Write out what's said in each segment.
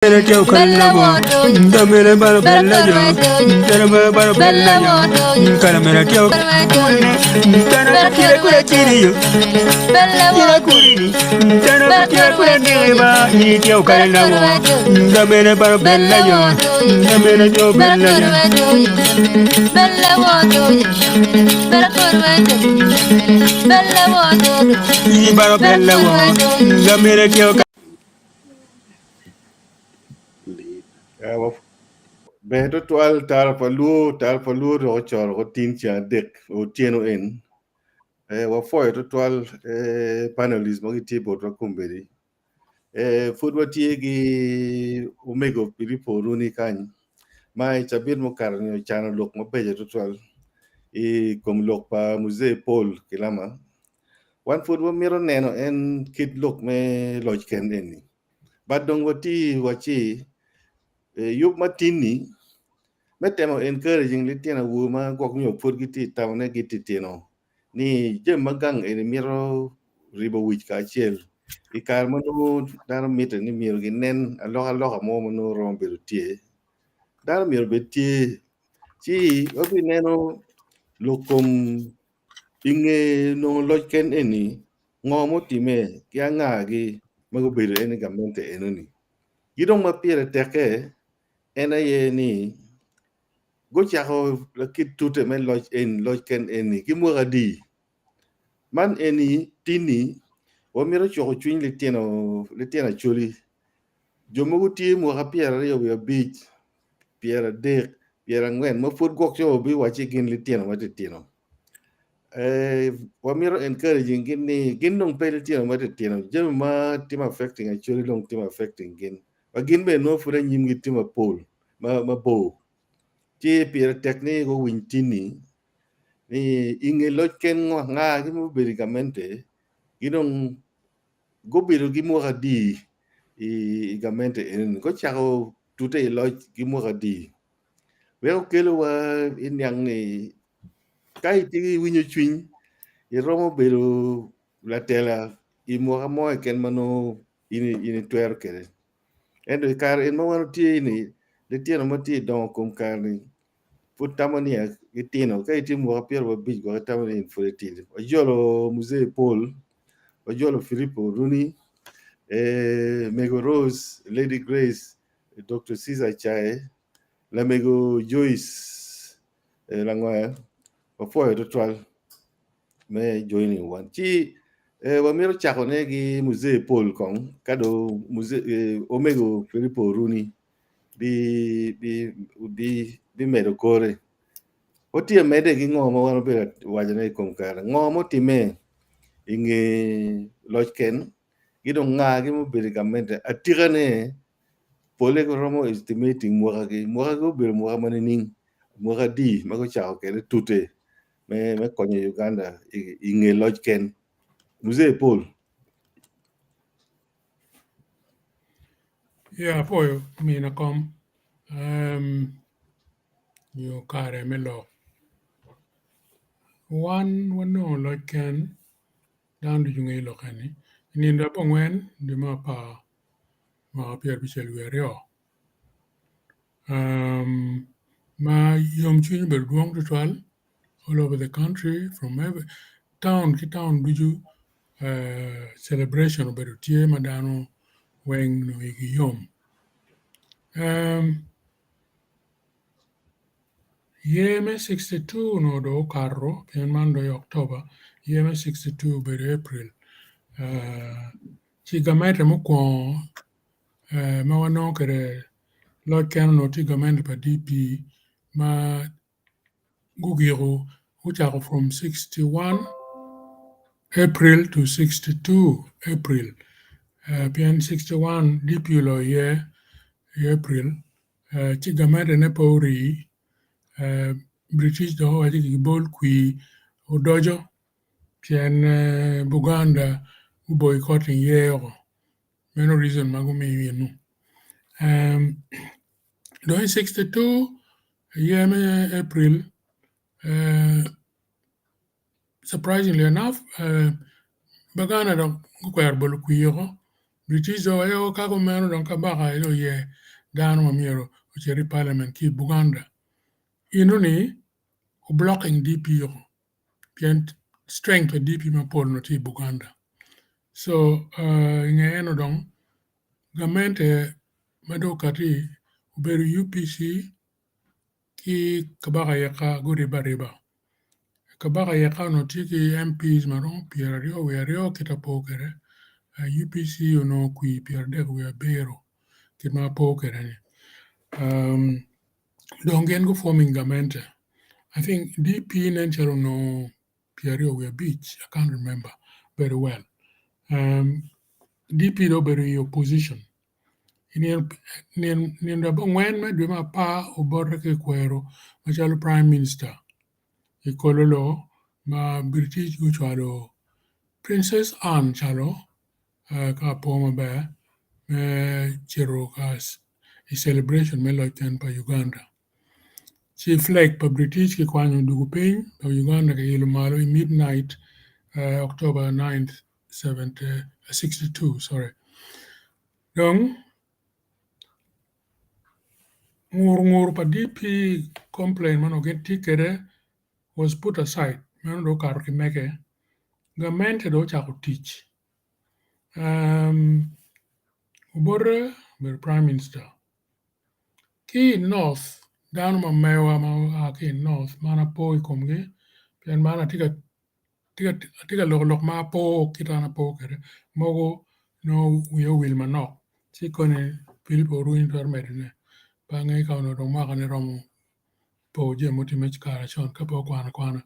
Bella Ber tutwal tara pa luo tara pa luo dok ocoro ko tin ceng adek otyeno en wapwoyo tutwal panelist ma gitye botwa kombeddi pud watye ki omego Pilipo Oruni kany ma i cabit mukato ni ocano lok mabeco tutwal i kom lok pa Muzee Paul Kilama wan pud wamito neno en kit lok me loc ken eni. But dong wati waci yub ma tinni me temo encouraging litino awobe ma gwok nyo pud gitye i taone gititino ni jami ma gang eni mito ribo wic kacel i kare ma nongo dano mitte ni myero ginen alokaloka mo ma nongo romo bedo tye dano myero obed tye ci wabineno lok kom i nge nongo loc ken eni Ngo mutime ki angagi ma gubedo en i gamente enoni? Ki dong ma pire tekke en aye ni gucako lakit tute me loc eni loc ken eni ki mwaka adi? Man eni tini wamito cuko cwiny litino litino Acholi jo mogo tye mwaka 25, 30, 40 ma pud gwok co biwacci gin litino matitino. Wamito encouraging gin ni gin dong pe litino matitino jami ma timo affecting actually dong timo affecting gin ma gin bene nongo pud anyimgi tye mapol mabor ci pire tek ni guwiny tini ni inge loc ken nga gi ma obedo i gamente gi dong gubedo ki mwaka adi i gamente enoni gucako tute i loc ki mwaka adi Wek okelowa i niang ni ka itye ki winyo cwiny, iromo bedo latela i mwaka mo keken ma nongo in itwero kwede. Ento i kare en ma wan watye ni litino ma tye ka dongo i kom kare-ni pud tamo ni gitino ka itye mwaka 25 gwok itamo ni in pud itidi. Wajolo Muzee Paul, wajolo Filipo Oruni, Mego Rose, Lady Grace, Dokta Ceasar Acaye, lamego Joyce Langwaya, wapwoyo tutwal me joining wan. Ci wamito cakone ki Muzee Paul kong ka dong omego Filipo Oruni bimedo kore. Watye amedde ki ngo ma wan wabedo ka wacone i kom kare, ngo mutimme i nge loc ken ki dong ngagi ma obedo i gamente atikane pole giromo estimating mwakagi, mwakagi obedo mwaka ma nining mwaka adi ma gucako kwede tute me konyo Uganda i nge loc ken. Muzee Paul. Ya apwoyo mina kom nyo kare me lok. Wan wanongo loc ken Dano ducu ngeyo lok eni. I nino abongwen dwe me apar mwaka 72 ma yomcwiny obedo dwong tutwal all over the country from every town ki town ducu celebration obedo tye ma dano weng onongo igi yom. Year me 62 onongo dong okato pien man dong i October, year me 62 obedo April ci gamente mukwongo ma wanongo kwede loc ken onongo tye gamente pa DP ma gugiko gucako from 61 April to 62 April pien 61 DP oloyo iye i April ci gamentene pe orii British dok owaco ni gibol kwir odoco pien Buganda guboycotting yer woko meno reason ma gumiyo eno. Dong i 62 year me April surprisingly enough Baganda dok gukwero bolo kwir woko. British dong aye ka kumeno dong kabaka aye dong oyer dano ma myero ocit i parliament ki i Buganda. Eno-ni oblocking DP o pien strength pa DP mapol onongo tye i Buganda. So i nge eno dong gamente ma dong okati obedo UPC ki Kabaka Yeka guribbe ariba. Kabaka Yeka onongo tye ki MPs ma romo 22 kit apo kwede, UPC onongo kwir 37 kit ma apo kwede-ni. Dong gin gu forming gamente. I think DP nen calo onongo 25, I can't remember very well. DP dong obedo i opposition. I nino abongwen me dwe me apar obote ki kwero macalo prime minister i Kololo ma British gucwalo Princess Anne calo ka apo maber me cito i celebration me loc ken pa Uganda. Ci flag pa British kikwanyo odwogo piny pa Uganda kiyilo malo i midnight October 9th 62 sorry. Dong ngur ngur pa DP complain ma onongo gin tye kwede was put aside meno dong okato ki mege gamente dong ocako tic Obote obedo prime minister ki i north dano ma mewa ma oa ki i north man apo i komgi pien man atye ka Atye ka loko lok ma apo kit an apo kwede mogo nongo wiya owil manok ci koni Pilipo Oruny twero medone pe angeyo ka onongo dong mwakane romo po jami mutimme kare con ka pe okwano akwana.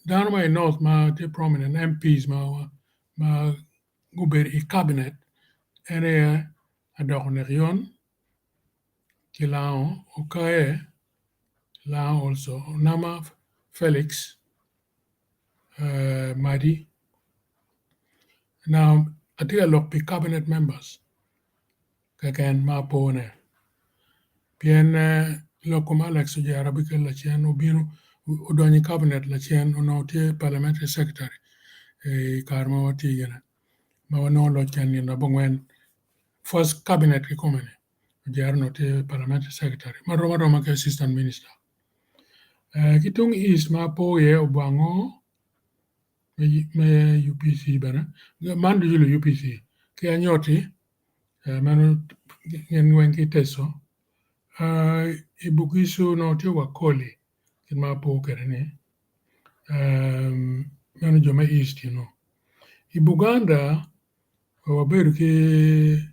Dano ma i North ma tye prominent MPs ma gubedo i cabinet en aye Adoko Nekyon ki Lango Okaye Lango also Onama Felix Madi now atye ka lok pi cabinet members keken ma apone pien lok kom Alex Ojera bikelo lacen obino odonyo i cabinet lacen onongo tye parliamentary secretary i kare ma watye gine ma wanongo loc ken nino abongwen first cabinet kikome ni Ojera onongo tye parliamentary secretary ma rom aroma ki assistant minister. Ki tung east ma apo iye Obwango me UPC bene man ducu lu UPC ki Anyoti meno gin weng ki Teso i Bugisu onongo tye Wakoli kit ma apo kwede ni meno jo me east eno. I Buganda wabedo ki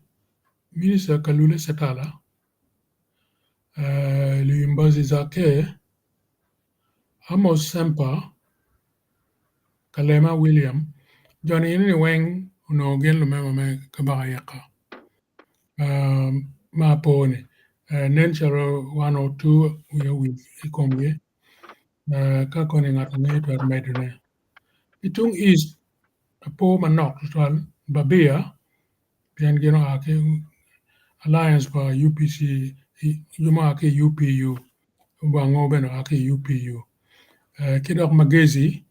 Minista Kalule Sakala, Luyimbazi Zaake, Amos Sempa, Kalema William, joni eni weng onongo gin lumema me Kabaka Yeka ma apo ni nen calo one or two wiya owil i komgi ka koni ngat angeyo twero medone. Ki tung east apo manok tutwal Babia pien gin oa ki alliance pa UPC jo ma oa ki i UPU Obwango bene oa ki i UPU ki dok Magezi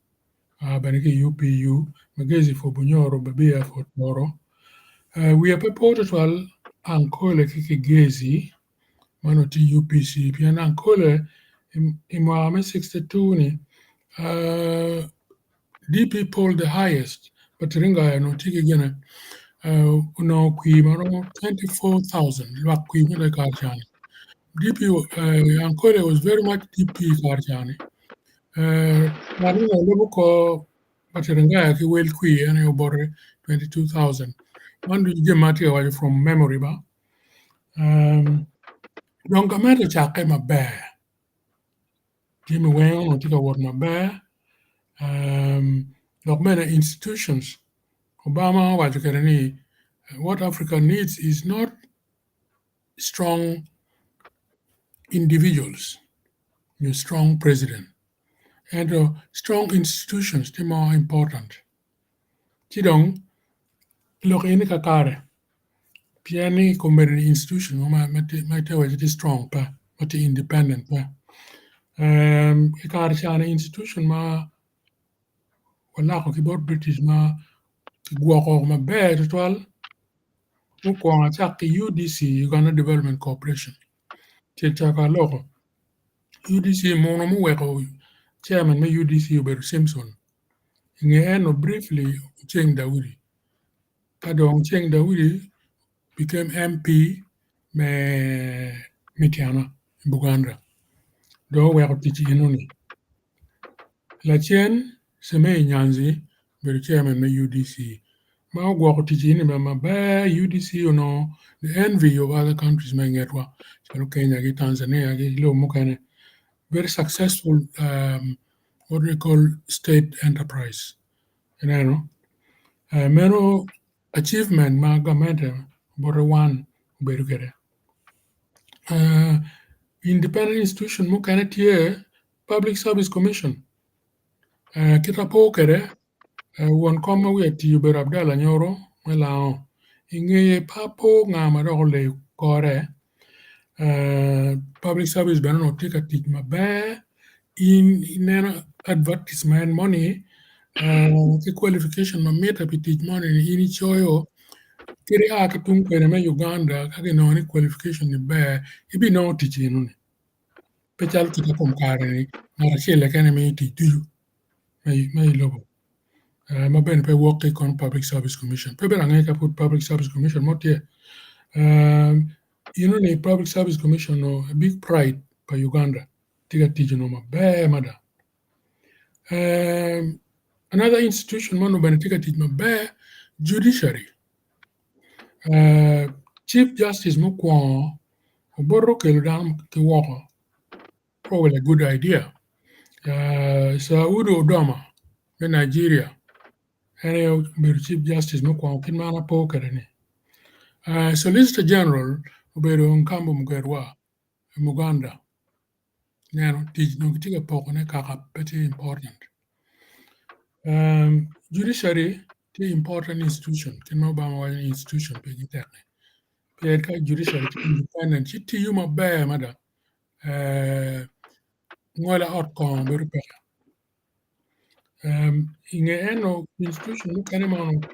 oa bene ki i UPU Magezi for Bunyoro Babia for Toro wiya pe po tutwal Ankole ki Kigezi ma onongo tye i UPC pien Ankole i mwaka me 62 ni DP polled the highest but Ringaya onongo tye ki gine onongo kwir ma romo 24,000 lwak kwir me kare ca ni. DP Ankole was very much DP i kare ca ni. Ngat ma onongo lubo kor Ringaya ki wel kwir en aye obote 22,000. Man ducu jami ma atye ka waco from memory ba. Dong gamente ocakke maber. Jami weng onongo tye ka wot maber dok bene institutions Obama owaco kwede ni what Africa needs is not strong individuals nyo strong president ento strong institutions tye more important ci dong lok eni kakare pien ni kombeddi institution mo ma te waco tye strong pe ma tye independent pe i kare ca-ni institution ma walako ki bot British ma kigwoko maber tutwal. Mukwongo acak ki UDC, Uganda Development Corporation. Ce cako aloko. UDC muno muweko chairman me UDC obedo Simpson. I nge eno briefly Oceng Daudi. Ka dong Oceng Daudi became MP me Mityana i Buganda. Dong oweko tic enoni. Lacen Semei Nyanzi obedo chairman me UDC ma ogwoko tic eni bene maber. UDC onongo the envy of other countries ma ingetwa calo Kenya ki Tanzania ki lobo mukene very successful what we call state enterprise ineno meno achievement ma gamente bote wan obedo kwede. Independent institution mukene tye Public Service Commission kit ma po kwede won kom ma wiye oti obedo Abdalla Nyoro me Lango i ngeye pe apo nga ma dok oleyo kore Public Service bene onongo tye ka tic maber in ineno advertisement moni ki qualification ma mitte pi tic moni in icoyo kadi ia ki tung kwede me Uganda ka kinongo ni qualification ni ber ibinongo tic enoni. Pe calo kit ma kom kare-ni ngat acel keken aye miyo tic ducu me i lobo ma bene pe wok ki kono Public Service Commission. Pe bene angeyo ka pud Public Service Commission mo tye. Eno ni Public Service Commission a big pride pa Uganda tye ka tic onongo maber mada. Another institution ma onongo bene tye ka tic maber judiciary. Chief Justice mukwongo Obote okelo dano ki woko probably a good idea. Saudu Odoma me Nigeria en aye obedo Chief Justice mukwongo kit ma an apo kwede ni. Solicitor General obedo Nkambo Mugerwa i Muganda. Neno tic dong kitye ka pokone kaka pe tye important. Judiciary tye important institution kit ma Obama waco ni institution pigi tek-ki pien ka judiciary tye independent ci tiyo maber mada ngolo ot kongo bedo peke. I nge eno institution mukene ma onongo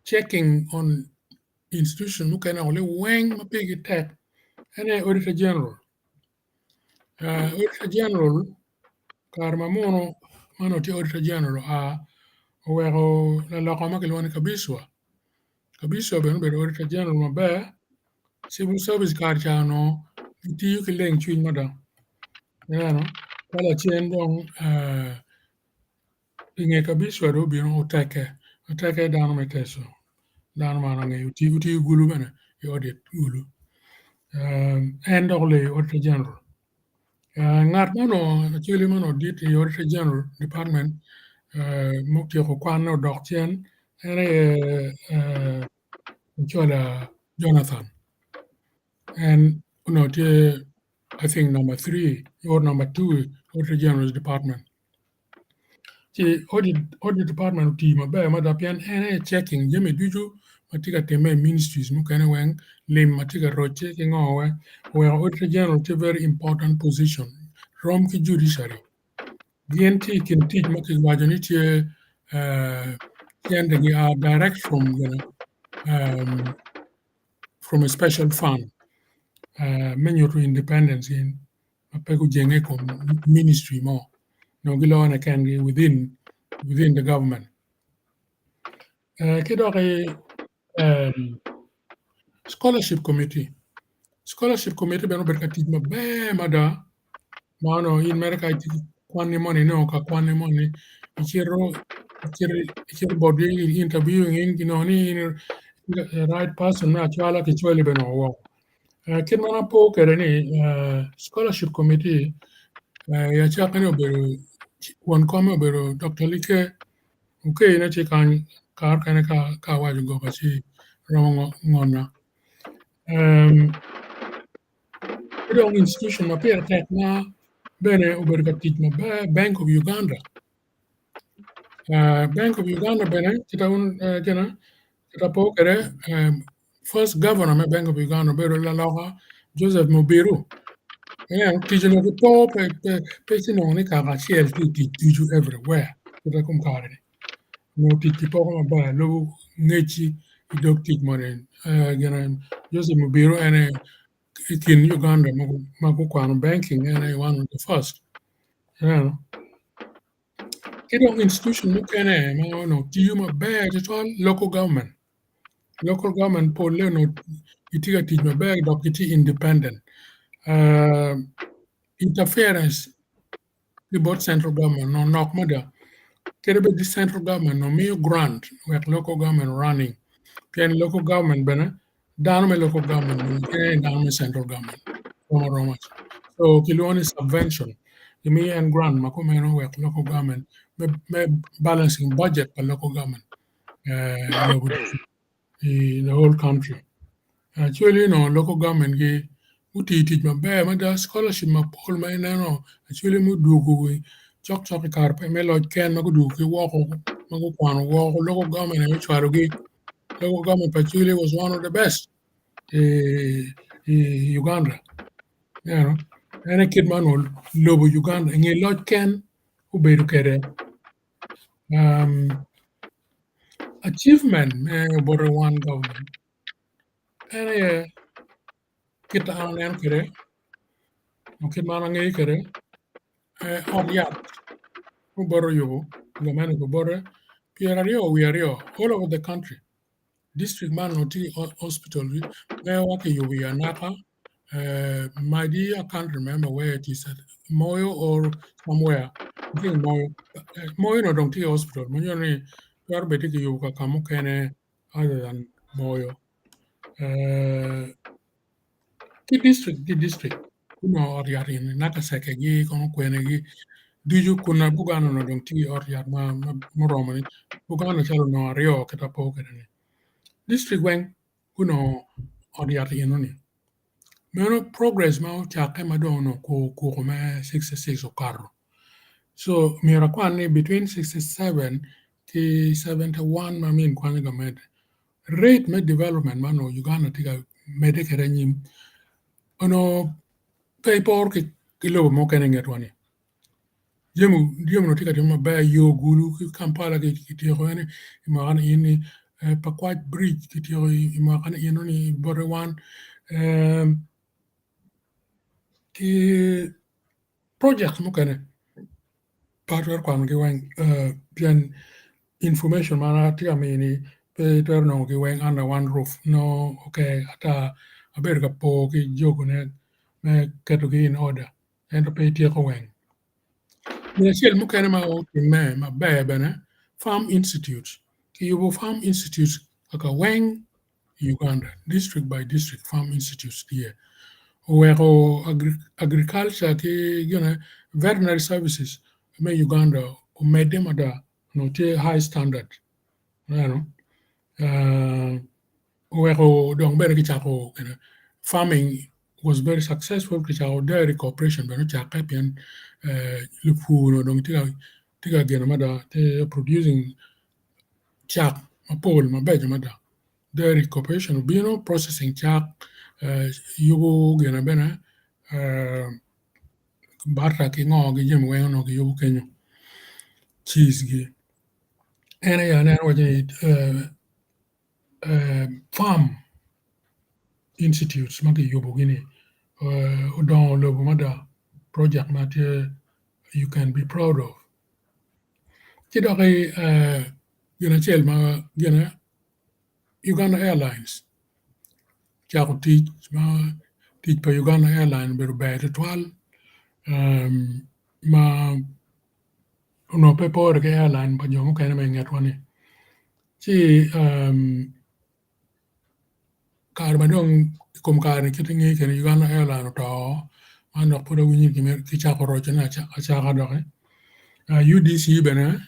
checking on institution mukene weng ma pigi tek en aye auditor general. Auditor General kare ma muno ma onongo tye Auditor General oa oweko laloko ma kilwongo ni Kabiswa, Kabiswa bene obedo Auditor General maber civil service kare ca onongo gitiyo ki leng cwiny mada ineno ka lacen dong i nge Kabiswa dong obino otekke, otekke dano me Teso dano man angeyo otiyo gulu bene i audit gulu en dok oleyo Auditor General ngat ma onongo acwali ma onongo dit i Auditor General department ma otyeko kwanne odok cen en aye Ochola Jonathan en onongo tye I think number 3 or number 2 i Auditor General's department. Ci audit department otiyo maber mada pien en aye checking jami ducu ma tye ka timme i ministries mukene weng lim ma tye ka rocce ki ngo weng oweko auditor general tye very important position rom ki judiciary gin tye i kin tic ma kiwaco ni tye cente-gi a direct from from a special fund me nyuto independence gi. Ma pe gujenge i kom ministry mo nongo gilone kengi within within the government. Ki doki scholarship committee, scholarship committee bene obedo ka tic maber mada ma onongo in mere ka itye ki kwanni moni inongo ka kwanni moni icito icito botgi i interviewing in ginongo ni in i right person me acwala kicwali bene woko. Kit ma an apo kwede ni scholarship committee i acakkine obedo won kome obedo Dr. Like Okeyine tye kany kare mukene ka awaco goba ci romo ngona. Ki dong institution ma pire tek ma bene obedo ka tic maber Bank of Uganda. Bank of Uganda bene kita apo kwede First governor me Bank of Uganda obedo laloka Joseph Mubiru. Ineno tic onongo ki po pe ci nongo ni kaka acel tye i tic ducu everywhere kit ma kom kare ni. Onongo tic ki poko maber lubo ngecci I dog tic moni gin Joseph Mubiru en aye i kin Uganda ma gukwano banking en aye one of the first ineno. Ki dong institution mukene ma onongo tiyo maber tutwal local government, local government polle onongo gitye ka tic maber dok gitye independent interference ki bot central government onongo nok mada kadi bed ni central government onongo miyo grant wek local government running pien local government bene dano me local government bene gin aye dano me central government rom aroma so kilwongo ni subvention gimiyo en grant ma kumeno wek local government me balancing budget pa local government i the whole country. Actually onongo local government gi gutiyo tic maber mada scholarship mapol ma ineno actually mudwogo cok cok i kare me loc ken ma gudwogo ki woko ma gukwano woko local government aye ocwalogi local government pa Acholi was one of the best i Uganda ineno en aye kit ma onongo lobo Uganda inge loc ken obedo kwede. Achievement me Obote one government en aye kit ma an aneno kwede nyo kit ma an angeyo kwede ot yat ma Obote oyubo gamente pa Obote pyeraryo wiye aryo all over the country district man onongo tye ki hospital me kiyubo i Anaka Madi I can't remember where it is Moyo or somewhere I think Moyo Moyo onongo dong tye hospital ma nyuto ni twero bedo ni kiyubo ka mukene other than Moyo ki district ki district gunongo ot yat eni Nakaseke-gi kono kwene-gi ducu kun Buganda onongo dong tye ki ot yat muromo ni Buganda calo onongo aryo kit apo kwede-ni district weng gunongo ot yat enoni. Meno progress ma ocakke ma dong onongo kuko me 66 okato. So myero akwan ni between 67 ki 71 ma min kwanyo gamente, rate me development ma onongo Uganda tye ka medde kwede anyim onongo pe iporo ki lobo mukene i ngetwa-ni. Jami onongo tye ka timme maber yo gulu ki Kampala kityeko eni i mwaka ni eni Pakwach bridge kityeko i mwaka ni enoni bote wan ki project mukene pe atwero kwanogi weng pien information ma an atye ka miyo-ni pe itwero nongogi weng under one roof nongo ok ata abedo ka po ki jogone me ketogi in order. Ento pe ityeko weng. Gin acel mukene ma otimme maber bene, Farm Institute. Kiyubo Farm Institute kaka weng i Uganda, district by district Farm Institutes tye. Oweko agriculture ki gine veterinary services me Uganda omedde mada onongo tye high standard. Ineno? Oweko dong bene kicako farming was very successful kicako dairy corporation bene ocakke pien lupur onongo dong tye ka geno mada tye producing cak mapol mabeco mada dairy corporation obino processing cak yubo gine bene butter ki ngo ki jami weng onongo kiyubo kenyo cheese gi en aye aneno waco ni Farm Institutes ma kiyubogi ni odongo lobo mada project ma tye you can be proud of. Ci doki gin acel ma gine Uganda Airlines ocako tic ma tic pa Uganda Airlines obedo ber tutwal ma onongo pe pore ki airline pa jo mukene ma ingetwa ni. Ci kare ma dong i kom kare-ni kit inge kede Uganda Airline oto man dok pud awinyo ni kicako rocone acaka doki UDC bene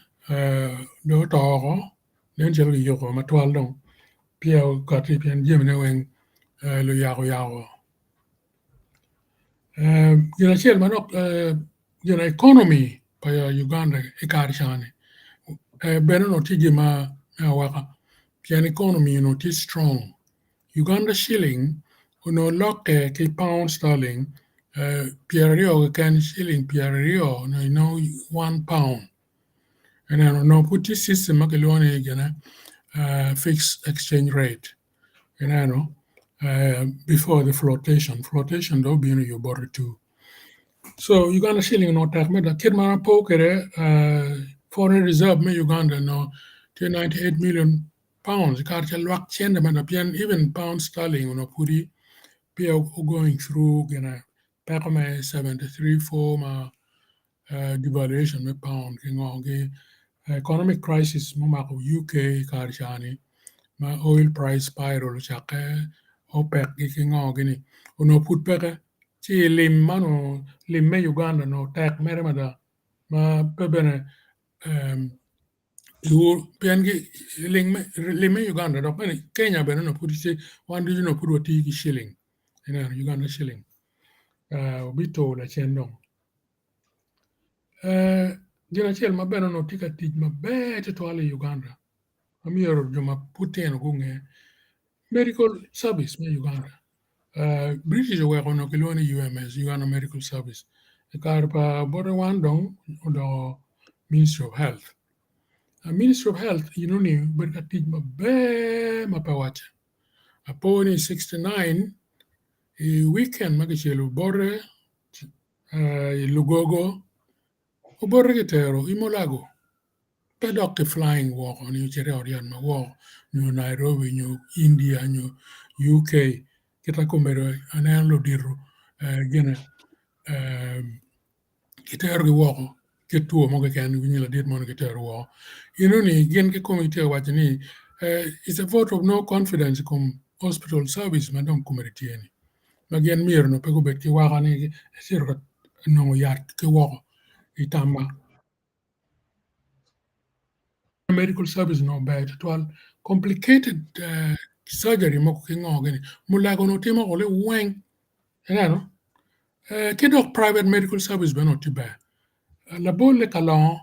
dong oto woko nen calo kiyuko matwal dong peya okati pien jamine weng luyako oyako. Gin acel ma dok gin economy pa Uganda i kare ca-ni bene onongo tye gin me awaka pien economy onongo tye strong Uganda shilling onongo lokke ki pound sterling pyeraryo keken shilling pyeraryo onongo inongo one pound ineno onongo pud tye system ma kilwongo ni gine. fixed exchange rate ineno before the flotation, flotation dong obino i obote 2. So Uganda shilling onongo tek mada kit ma an apo kwede foreign reserve me Uganda onongo tye 98 million pounds i kare ca lwak cente mada pien even pound sterling onongo pudi peya going through gine peko me 73 4 ma devaluation me pound ki ngo ki economic crisis mumako UK i kare ca-ni ma oil price spiral ocakke OPEC gi ki ngo gini onongo pud peke ci lim man onongo lim me Uganda onongo tek mere mada ma pe bene pien lim me Uganda dok bene Kenya bene onongo pud tye wan ducu onongo pud watiyo ki shilling ineno Uganda shilling obitur lacen dong. Gin acel ma bene onongo tye ka tic maber tutwal i Uganda ma myero jo ma pud tino gunge medical service me Uganda British oweko onongo kilwongo ni UMS Uganda Medical Service i kare pa Obote wan dong odoko Ministry of Health. Ministry of Health eno-ni obedo ka tic maber ma pe wacce. Apo ni i 69 i weekend ma kicelo Obote i Lugogo Obote kitero i Mulago pe dok ki flying woko ni ocit i ot yat ma woko nyo Nairobi nyo India nyo UK kita komedo aneno ludito gine kiterogi woko kit two mo keken winyo ladit moni kitero woko enoni gin kikome gitye ka waco ni it's a vote of no confidence i kom hospital service ma dong komedi tye ni ma gin myero onongo pe gubed ki waka ni ecito ka nongo yat ki woko i tamma. Medical service onongo ber tutwal complicated surgery mogo ki ngo gini mulago onongo timo woko liweng ineno ki dok private medical service bene onongo tye ber labolle kalongo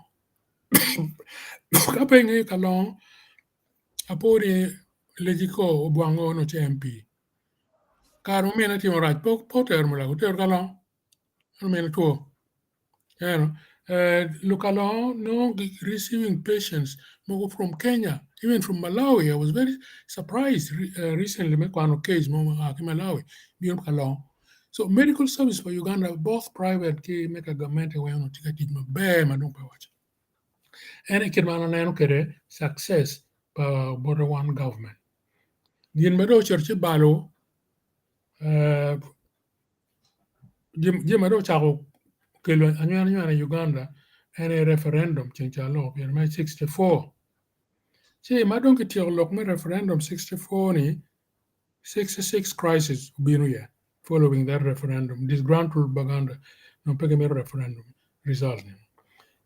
ka pe ingeyo kalongo apo ni Lejiko Obwango onongo tye MP kare ma omine timo rac pe otero mulago otero kalongo omine two ineno lukalongo nongo receiving patients mogo from Kenya even from Malawi I was very surprised recently me kwano case mo ma oa ki Malawi bino kalongo so medical service pa Uganda both private ki me ka gamente weng onongo tye ka tic maber ma dong pe waco en aye kit ma an aneno kwede success pa Obote one government gin ma dong ocito ci balo Jami ma dong ocako kelo anywena nywena i Uganda en aye referendum ceng ca aloko pire me 64 ci ma dong kityeko lok me referendum 64 ni 66 crisis obino iye following that referendum disgruntled Baganda nongo pe gimito referendum result ni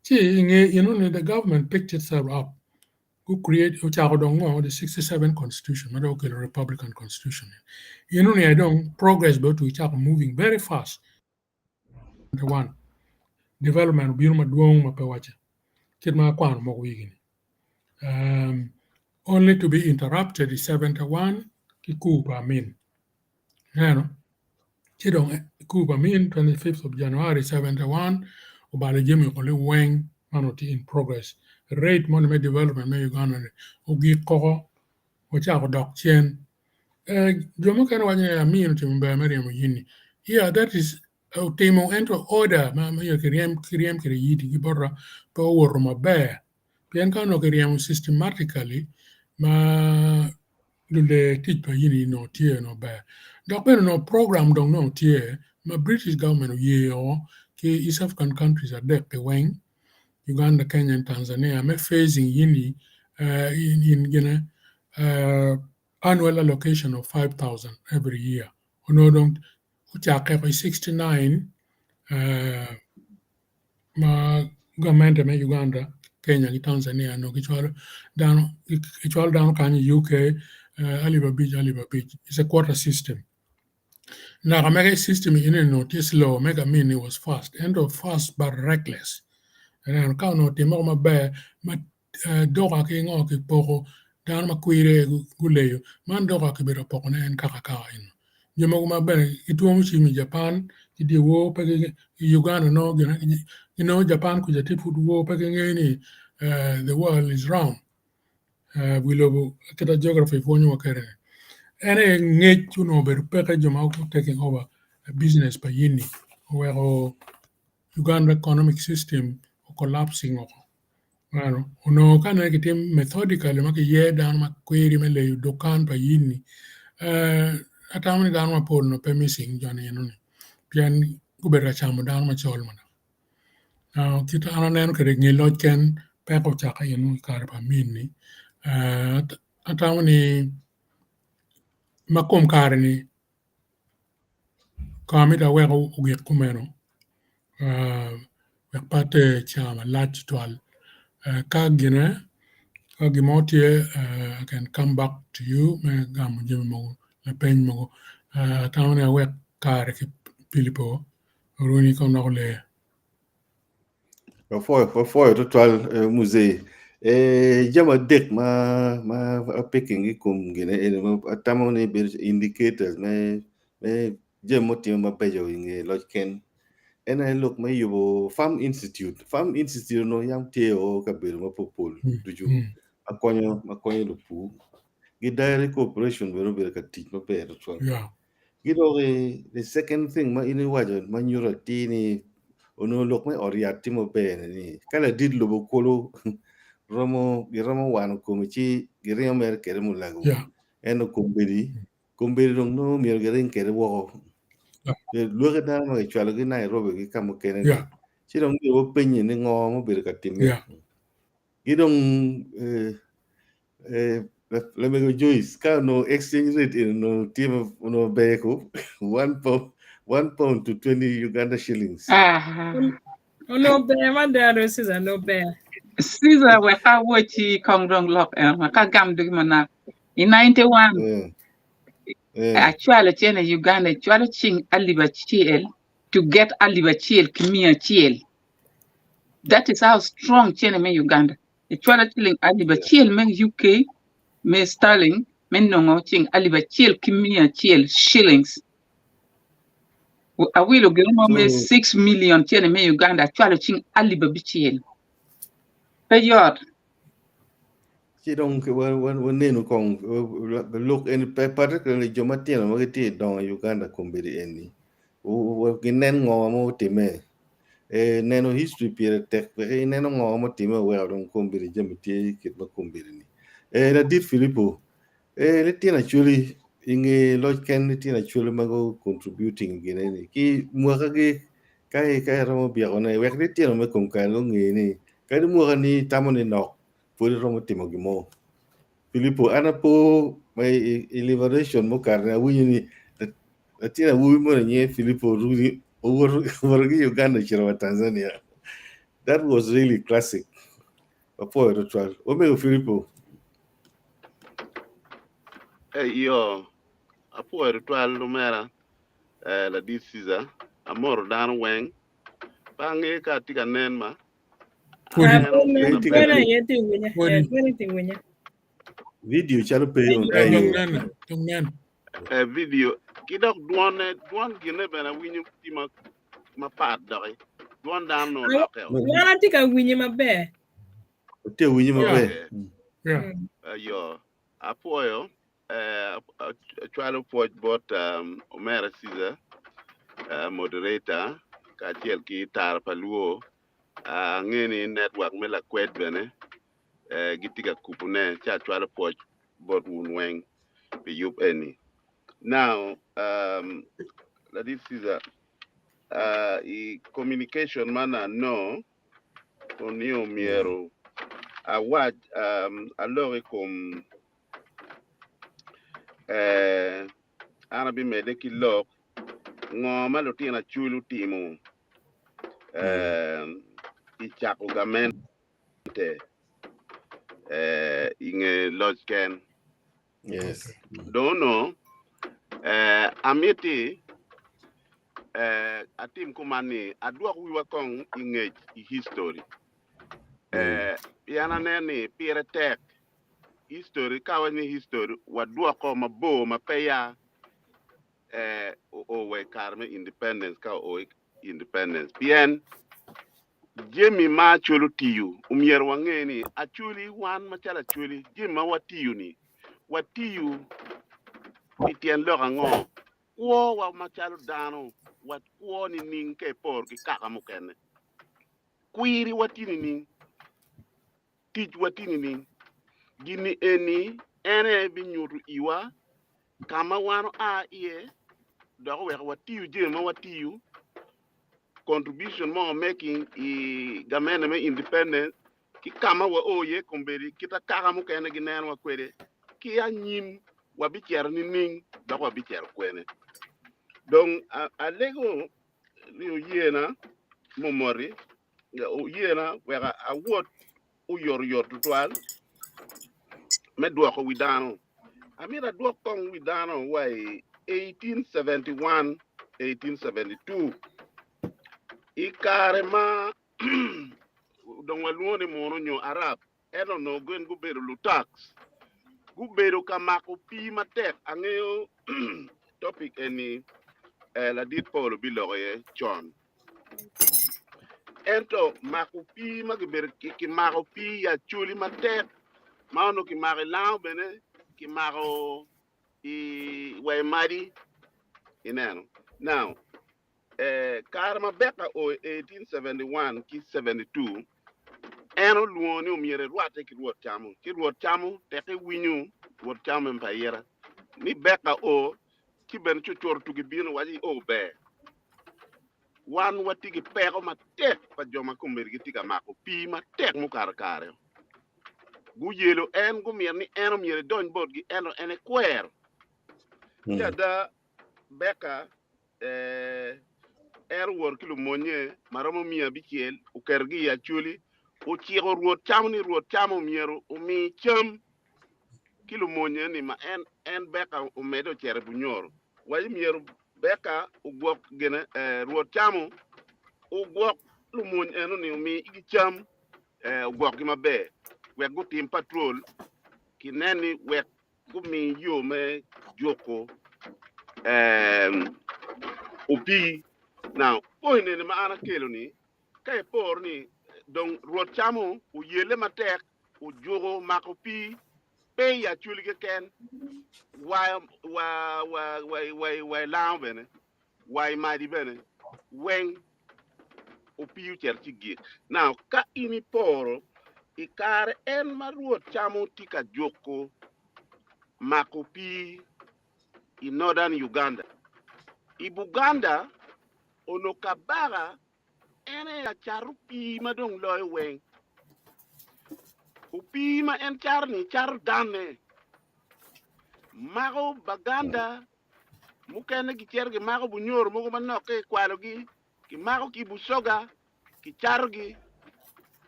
ci inge enoni the government picked itself up gu create ocako dong ngo the 67 constitution ma dong okelo republican constitution ni eno ni aye dong progress bene otugi cako moving very fast one development obino madwong ma pe wacce kit ma akwano moko wigi ni only to be interrupted i 71 ki coup pa Amin ineno ci dong coup pa Amin 25th of January 71 obalo jami woko liweng man tye in progress rate moni me development me Uganda ni ogik koko ocako dok cen jo mukene waco ni Amin otimo ber me ryemo yini yeah that is otimo ento order ma myero kiryem kwede yidi ki bota pe owoto maber pien ka onongo kiryemo systematically ma lule tic pa yini onongo tye onongo ber dok bene onongo program dong nongo tye ma British government oye ki East African countries adek-ki weng Uganda, Kenya and Tanzania me phasing yini in gine annual allocation of 5,000 every year onongo dong ocakke i 69 ma gamente me Uganda, Kenya ki Tanzania onongo gicwalo dano gicwalo dano kany i UK alip abic it's a quota system. Naka mege system eni onongo tye slow mega Amin ni was fast ento fast but reckless ineno ka onongo otimme maber ma doka ki ngo kipoko dano ma kwire guleyo man doka kibedo ka pokone en kaka kaka eni jo mogo ma bene gitwomo cim i Japan ki dyewor pe i Uganda nongo ginongo Japan kuca tye pud wor pe gingeyo ni the world is round. Wi lobo kita geography pwonyowa kwede ni en aye ngec onongo obedo peke jo ma taking over business pa yini oweko Uganda economic system o collapsing woko. Meno onongo ka ne kitimo methodically ma kiye dano ma kwiri me leyo dukan pa yini atamo ni dano mapol onongo pe missing joni enoni pien gubedo ka camo dano macol mada. Now kit an aneno kwede nge loc ken peko ocakke eno i kare pa Amin-ni atamo ni ma kom kare-ni Kong amito awek ogik kumeno wek pe ater cawa malac tutwal ka gine ka gin mo tye I can come back to you me gamo jami mogo lapeny mogo atamo ni awek kare ki Pilipo oruni kong dok oler. Wapwoyo, wapwoyo tutwal eh, muzee. Eh, jami adek ma ma apicking i kom gine eni ma atamo ni bedo indicators me me jami mutime mabeco i nge loc ken. En aye lok me yubo Farm Institute. Farm Institute onongo yam tye o kabedo mapopol ducu ma konyo ma konyo lupur. Gi Dairy Corporation bene obedo ka tic maber tutwal. Yeah. Ki dok the second thing ma in iwaco ma nyuto atir ni onongo lok me ot yat tye maber ni ka ladit lobo kulu romo giromo wano kome ci giringo mere kede mulago ento kombeddi kombeddi dong nongo myero giring kede woko lwaki dano ma gicwalogi Nairobi ki ka mukene ni ci dong myero wapenye ni ngo ma obedo ka timme ki dong Lamego Joyce, ka onongo exchange rate eni onongo tye onongo ber ko £1 to 20 Uganda shillings. Ah. Onongo ber mada do Caesar, onongo ber. Caesar wek awoci kong dong lok en wek agam dogi manok. I 91 acwalo cene i Uganda ecwalo cing alip acel to get alip acel ki miya acel. That is how strong cene me Uganda. Ecwalo ciling alip acel me UK me sterling me nongo cing alip acel ki miya acel shillings. Awilo gin mo me 6 million cene me Uganda acwalo cing alip abicel. Pe yot. Ci dong wanenu kong lok eni particularly jo matino ma gitye i dongo i Uganda kombeddi eni ginen ngo ma otimme. Neno history pire tek peke ineno ngo mutime oweko dong kombeddi jami tye kit ma kombeddi ni. Ladit Filipo, litino acholi inge loc ken litino acholi ma gu contributing gine ni ki mwaka gi ka iromo byeko ne wek litino me kom kare gunge ni kadi mwaka ni itamo ni nok pud iromo timo gin mo. Filipo an apo ma i liberation mukato ni awinyo ni Latin awobi moni nyinge Filipo Oruni owoto owoto ki Uganda ocito wa Tanzania. That was really classic. Wapwoyo tutwal. Omego Filipo. Eh, iyo, apwoyo tutwal omera eh, ladit Caesar. Amoro dano weng. Pe angeyo ka atye ka nen ma. Pwodi. Aneno Pe gin itye ka maber. Twene aye tye winye. Pwodi. Twene tye winye. Video calo pe on Eh, dong ayo. nene, dong nen. Eh, video ki dok dwone dwon gine bene awinyo tye ma mapat doki dwon dano nongo olokke o. Wan atye ka winye maber. Atye winye maber. Okay. Yeah. Ayo, apwoyo eh, acwalo pwoc bot um, Omera Caesar uh, moderator kacel ki Tara pa Luo. Uh, ange ni network me Lakwed bene eh, gitye ka kubune ci acwalo pwoc bot wun weng pi yub eni. Now, um, Ladit Caesar, uh, i communication man ano ni omyero awac um, alok i kom eh, an abimedde ki lok ngo ma lutino Acholi otimo eh, i cako gamente eh, i nge loc ken. Yes. Dong onongo eh, amiti eh, atim kuman ni adwok wiwa kong i ngec i history. Eh, pien aneno ni pire tek history ka waco ni history wadwoko mabor ma peya eh, oo wa i kare me independence ka oo i independence pien Jami ma Acholi otiyo, omyero wange ni Acholi, wan macalo Acholi, jami ma watiyo ni, watiyo pi tyen lok ango? Kwowa macalo dano, wakwo nining ka iporo ki kaka mukene? Kwiriwa tye nining? Ticwa tye nining? Gin-ni eni en aye binyuto iwa ka ma wan oa iye dok oweko watiyo jami ma watiyo, contribution ma wa making i gamente me independence ki ka ma wao iye kombeddi kit akaka mukene ginenowa kwede ki anyim wabicito nining dok wabicito kwene. Dong alego ni oyena mumoti oyena wek awot oyotoyot tutwal me dwoko wi dano. Amito adwok kong wi dano wa i 1871, 1872 i kare ma dong walwongo ni munu nyo Arab ento onongo gin gubedo Luturks gubedo ka mako pii matek. Angeyo topic eni ladit Paul obiloko iye con. Ento mako pii ma kibedo kimako pii i Acholi matek ma onongo kimako i Lango bene kimako i wa i Madi ineno. Now kare ma Beka o i 1871 ki 72 en olwongo ni omyero erwatte ki Rwot Camo ci Rwot Camo teke winyo Rwot Camo me Mpaira ni Beka o ci bene cucuro tugi bino waco o ber. Wan watye ki peko matek pa jo ma kombeddi gitye ka mako pii matek mukato kare. Guyelo en, gumito ni en omyero edony botgi, ento en ekwero. Ci ada Beka en owoto ki lumonye ma romo 600, oketogi i Acholi, ociko Rwot Camo ni Rwot Camo myero omi cam ki lumonye ni ma en en Beka omedde ocito i Bunyoro. Waco myero Beka ogwok gine, Rwot Camo ogwok lumony eno ni omi igi cam, ogwokgi maber wek gutim patrol ki nen ni wek gumi yo me juko opii. Now, point eni ma an akelo ni, ka iporo ni dong Rwot Camo oyelle matek ojuko mako pii pe i Acholi keken, wa wa wa wa wa wa i Lango bene, wa i Madi bene, weng opii ocito ci gik. Now, ka in iporo i kare en ma Rwot Camo tye ka juko mako pii i Northern Uganda, i Buganda onongo kabaka En aye lacat opii ma dong loyo weng. Opii ma en cato-ni cato danne. Mako Baganda mukene gicito gimako Bunyoro mogo manok ka kikwalogi, kimako ki Busoga kicatogi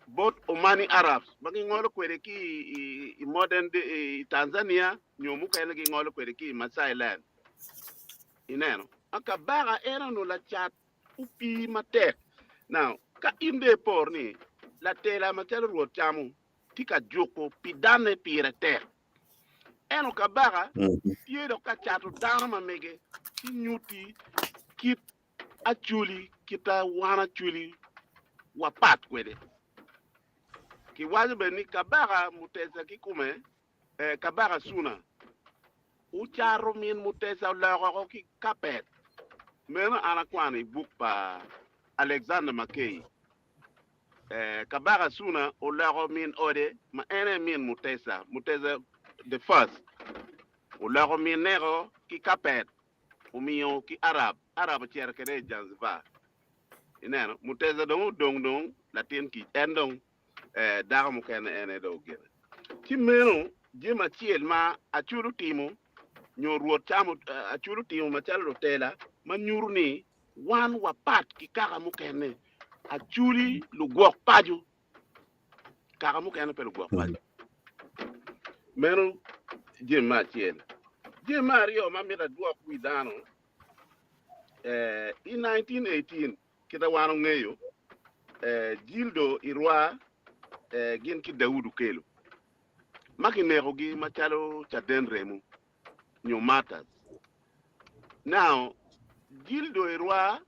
bot Omani Arabs ma gingolo kwede ki i modern day i Tanzania nyo mukene gingolo kwede ki i Maasai land. Ineno? Kabaka en onongo lacat opii matek. Now, ka in dong iporo ni latela macalo Rwot camo tye ka juko pi danne pire tek, ento kabaka tye dok ka cato dano ma mege ci nyutti kit Acholi, kit a wan Acholi wapat kwede. Kiwaco bene ni kabaka Mutesa kikome, kabaka Suna, Ocato min Mutesa oloko oko ki kapet. Meno an akwano i buk pa Alexander Mackay. Kabaka Suna oloko min ode ma en aye min Mutesa, Mutesa the first, oloko minne-ko ki kapet, omiyo ki Arab, Arab ocito kwede i Zanzibar. Ineno, Mutesa dong odong dong latin kic, en dong dako mukene en aye dong ogene. Ci meno jami acel ma Acholi otimo nyo Rwot camo Acholi otimo macalo lutela ma nyuto ni wan wapat ki kaka mukene. Acholi lugwok paco, kaka mukene pe lugwok paco. Meno jami me acel. Jami me aryo ma mito adwok wi dano, i 1918 Kita wan ongeyo, Jildo Irwa gin ki Daud Okello ma kinekogi macalo caden remo nyo martyrs. Now, Jildo Irwa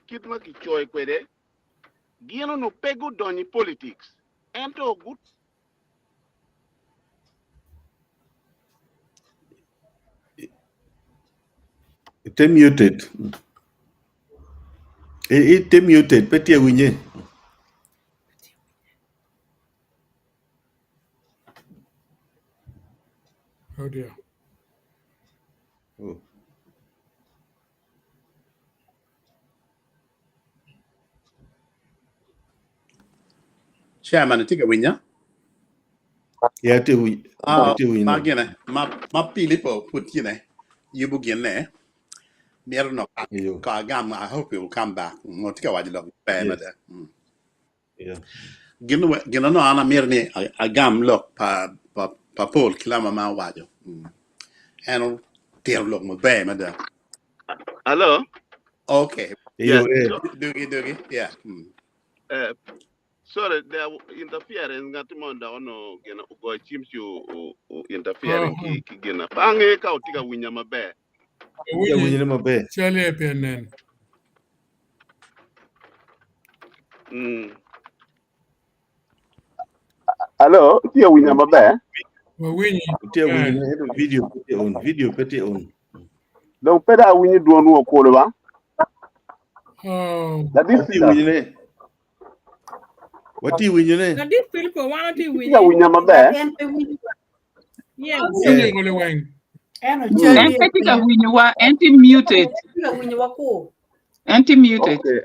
kit ma kicoyo kwede, Gin onongo pe gudonyo i politics ento gu. Ite muted. Ite muted pe tye winye. Oh dear. Oh. Chairman itye ka winya? Yeah, atye wi- Ah, atye ma winyo. gine ma ma Pilipo pud gine yubo ginne myero no Iyo. ka agam I hope he will come back. Ngo tye ka waco lok maber Yes. mada. Yeah. Gin gin onongo an amito ni agam lok pa pa pa Paul Kilama ma owaco. En otito lok maber mada. Hello? Okay. Iyo Yes. eh. So, Dugi dugi. Yeah. Sorry, there interference ngati mo da ono gina ugo chim chi u, u interfering ki ki gina. Pange ka utika winya maber. Atye Winyi winyone maber. cale pe nen. Hello, itye winya maber? Wawinyi Atye maber. winyone ento video pe tye on. Video pe tye on. Dong pe da awinyo dwonwu okulu ba? Oh, Ladit Watye Caesar, winyone. Watye winyone. Ladit Pilipo wan watye itye ka winye. winya maber? En pe winyo Yes. winyi Yeah. kole weng. en En ocali pe tye ka winyowa, en tye muted. tye ka winyo wa ku. En tye muted. Okay.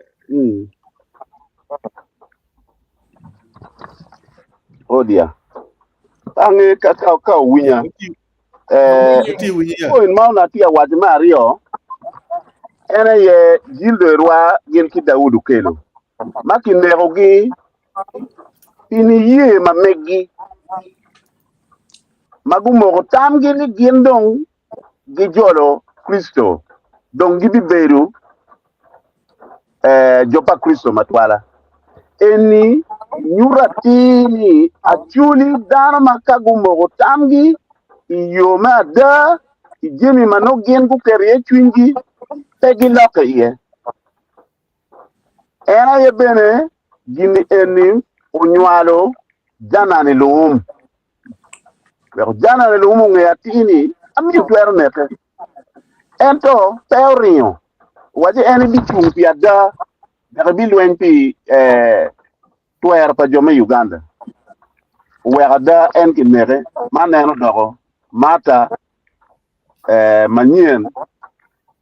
Oh dear. Ange ka ka ka winya. Watye Eh, Wawinyi. watye winyo ya. point ma onongo atye ka waco me aryo en aye Gildo Erwa gin ki Daud Okello ma kinekogi pi niye ma meggi ma gumoko tamgi ni gin dong gijolo Kricito dong gibibedo eh, jo pa Kricito matwala. Eni nyuto atir ni acoli dano ma ka gumoko tamgi i yo me ada i jami ma nongo gin guketo iye cwinygi pe gilokke iye. En aye bene gin eni onywalo Janan i Luum. Weko Janan i Luum ongeyo atir ni amiyo twero neke. Ento pe oringo, owaco en ebicung pi ada dok ebilweny pi eh, twero pa jo me Uganda. Oweko ada en kineke, man en odoko Martha eh, manyen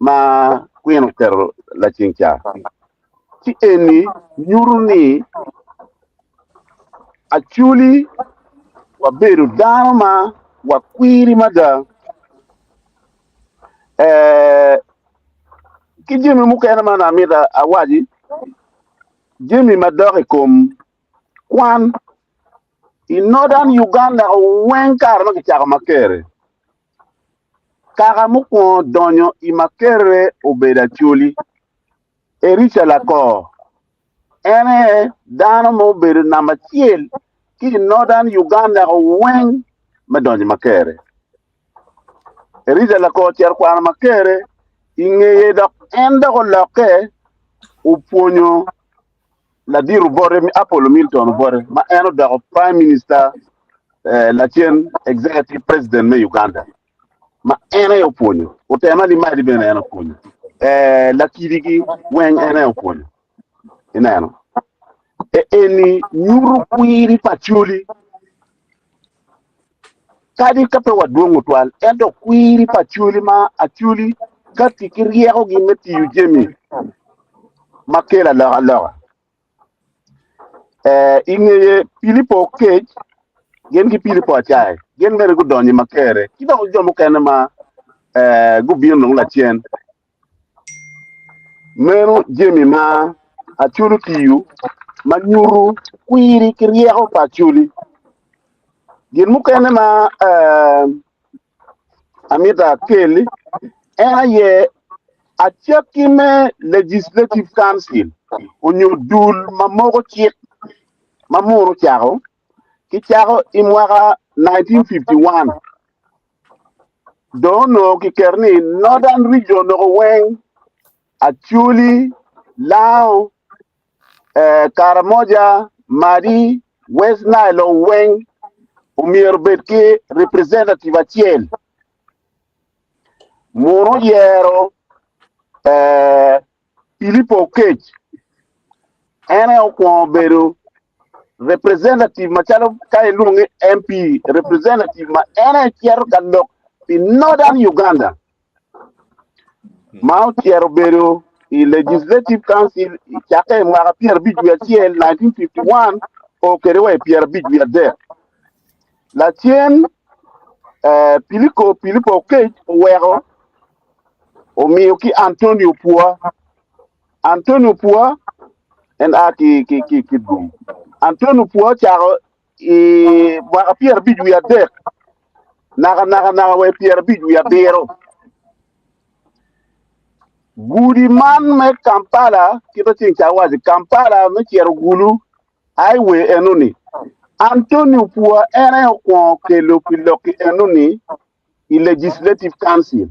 ma Queen oketo laceng ca. Ci eni nyuto ni Acholi wabedo dano ma wakwiri mada. Eh, ki jami mukene ma amito awaci, jami madok i kom kwan i Northern Uganda weng kare ma kicako Makerere. Kaka mukwongo donyo i Makerere obedo Acholi. Erica Lakor en aye dano ma obedo namba acel ki i Northern Uganda weng me donyo i Makerere. Erica Lakor ocito kwano Makerere i ngeye dok en dok olokke opwonyo ladiro bote Apollo Milton bote ma en odoko Prime Minister eh, lacen Executive President me Uganda ma en aye opwonyo. Otema Limadi bene en opwonyo. Eh, lakidigi weng en aye opwonyo. Ineno? E eni nyuto kwiri pa Acholi. Kadi ka pe wadwongo twal, ento kwiri pa Acholi ma Acholi kati ki ryekogi me tiyo jami ma kelo alokaloka. Eh, i ngeye Pilipo Kec gin ki Pilipo Acae gin bene gudonyo i Makerere ki dok jo mukene ma eh, gubino dong lacen. Meno jami ma Acholi otiyo ma nyuto kwiri ki ryeko pa Acholi. Gin mukene ma eh, amito akel en aye acakki me Legislative Council onyo dul ma moko cik ma munu ocako kicako i mwaka 1951 dong onongo kiketo ni Northern Region onongo weng Acholi, Lao, eh, Karamoja, Madi, West Nile weng omyero bed ki representative acel. Muno oyero eh, Pilipo Okec en aye okwongo bedo representative macalo ka ilwonge MP representative ma en aye cito ka lok pi Northern Uganda ma ocito bedo i Legislative Council i cakke i mwaka 51 1951 o kede wa i 53. Lacen eh, Piliko Pilipo Okec oweko omiyo ki Antonio Pua. Antonio Pua en a ki ki ki Kitgum. Antonio Pua ocako i mwaka 53 naka naka naka wa i 57. Gudi man me Kampala kita ceng ca waco Kampala me cito Gulu highway enoni Antonio Pua en aye okwongo kelo pi lok enoni i Legislative Council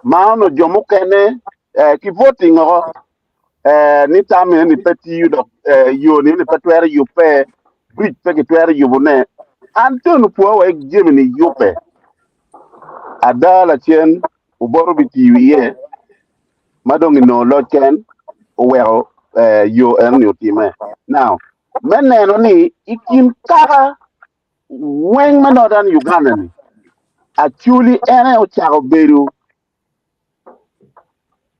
ma onongo jo mukene eh, ki voting oko eh, ni tam eni pe tiyo dok eh, yo ni pe twero yubbe, bridge pe kitwero yubone. Antonio Pua wek jami ni yubbe. Ada lacen oboto bitiyo iye ma dong inongo loc ken oweko eh, yo eno ni otime. Now, me neno ni i kin kaka weng me Northern Uganda ni, Acholi en aye ocako bedo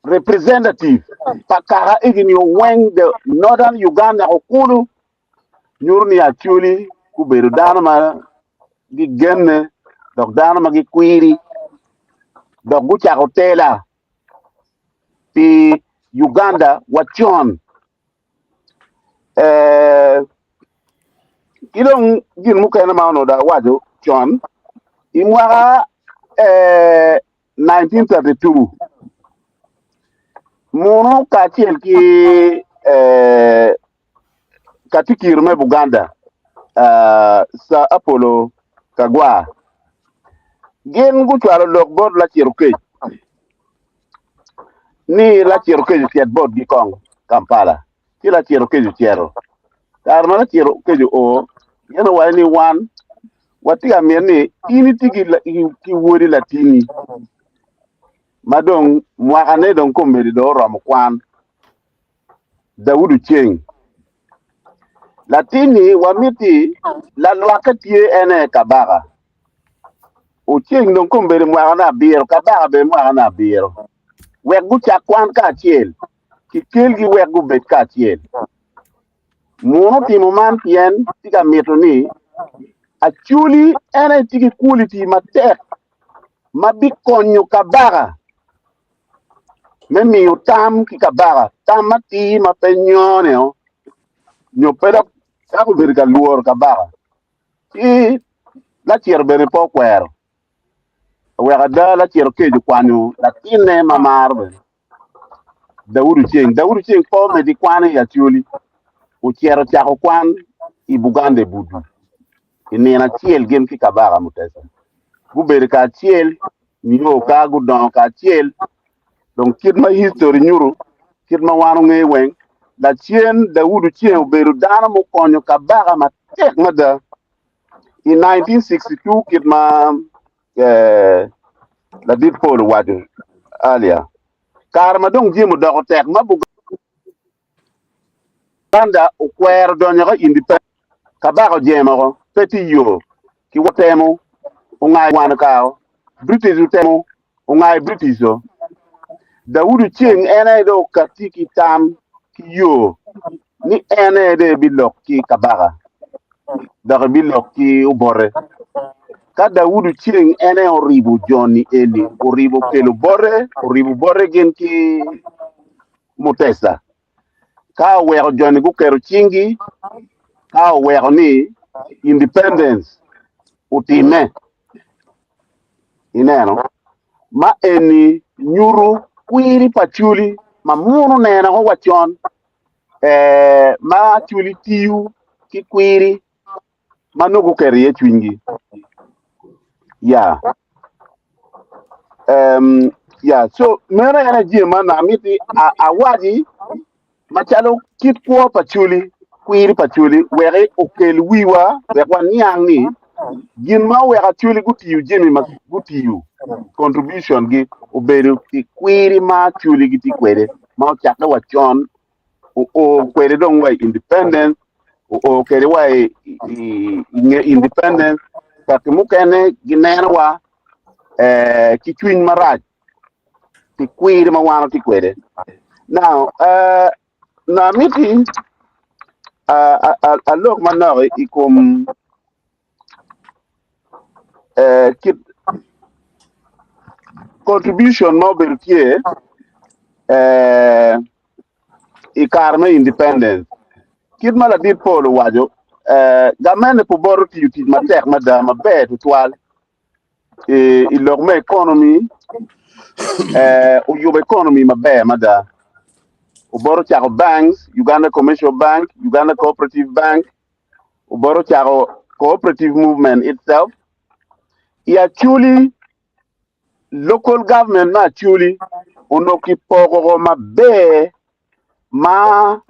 representative pa kaka egi ni weng the Northern Uganda okulu nyuto ni Acholi gubedo dano ma gigenne dok dano ma gikwiri dok gucako tela pi Uganda wacon. Eh, ki dong gin mukene ma onongo dong awaco con i mwaka eh, 1932 munu kacel ki eh, katikiro me Buganda uh, Sir Apollo Kagwa gin gucwalo lok bot Laciro Kec ni Laciro Kec ocit botgi kong Kampala ci Laciro Kec ocito. Kare ma Laciro Kec oo, gin owaco ni wan watye ka mito ni in itye ki wodi latini ma dong mwakane dong komedi dong oromo kwan Daudi Oceng. Latinni wamiti lalwakke tye en aye kabaka. Oceng dong kombeddi mwakane abiro, kabaka bene mwakane abiro. Wek gucak kwan kacel, kikelgi wek gubed kacel. Muno otimo man pien tye ka mito ni Acholi en aye tye ki quality matek ma bikonyo kabaka me miyo tam ki kabaka, tam matir ma pe nyone nyo pe dok cako bedo ka lworo kabaka. Ci Laciro bene pe okwero. Oweko ada Laciro kec okwanyo latinne ma maro bene, Daudi Oceng. Daudi Oceng pe omedde ki kwan i Acholi, ocito ocako kwan i Buganda i Buddu i nino acel gin ki Kabaka Mutesa. Gubedo kacel nio ka gudongo kacel. Dong kit ma history nyuto, kit ma wan ongeyo weng, lacen Daudi Oceng obedo dano mukonyo kabaka matek mada. I 1962 kit ma eh, ladit Paul owaco earlier, kare ma dong jami odoko tek ma Buganda okwero donyo ka independence, kabaka ojemo oko, pe tye yo ki watemo ongayo wano kao, British otemo ongayo British o. Daudi Oceng en aye dong okatti ki tam ki yo ni en aye dong ebilok ki kabaka dok ebilok ki obote. Ka Daudi Oceng en aye oribo joni eni, oribo kelo bote, oribo bote gin ki Mutesa. Ka oweko joni guketo cinggi, ka oweko ni independence otimme. Ineno? Ma eni nyuto kwiri pa Acholi ma muno neno wa con eh, ma Acholi tiyo ki kwiri ma nongo guketo iye cwinygi. Ya. Um, ya, so meno en aye jami ma amiti awaci. Macalo kit kwo pa Acholi, kwiri pa Acholi, wek okel wiwa wek waniang ni gin ma oweko Acholi gutiyo jami ma gutiyo, contribution gi obedo pi kwiri ma Acholi gitye kwede ma ocakke wa con oo kwede dong wa i independence, oo kwede wa i nge independence, kaki mukene ginenowa ki cwiny marac pi kwiri ma wan watye kwede. Now, na amiti alok manok i kom kit contribution ma obedo tye i kare me independence. Kit ma ladit Paul owaco, gamente pe oboto tiyo tic matek mada maber tutwal i lok me economy, oyubo economy maber mada. Oboto ocako banks, Uganda Commercial Bank, Uganda Cooperative Bank, oboto ocako cooperative movement itself. I Acholi, local government me Acholi onongo kipoko maber ma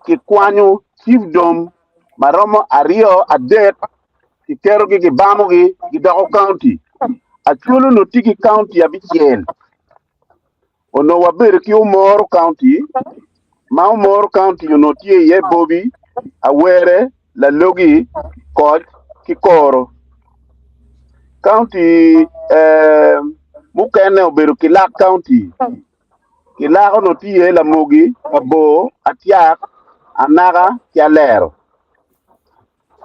kikwanyo chiefdom ma romo aryo adek kiketogi kibamogi gidoko county. Acholi onongo tye ki county abicel. Onongo wabedo ki Omoro County, ma Omoro County onongo tye iye Bobi, Awere, Lalogi, Koc ki Koro. County eh, mukene obedo Kilak County. Kilak onongo tye iye Lamogi, Kabor, Atyak, Anaka ki Alero.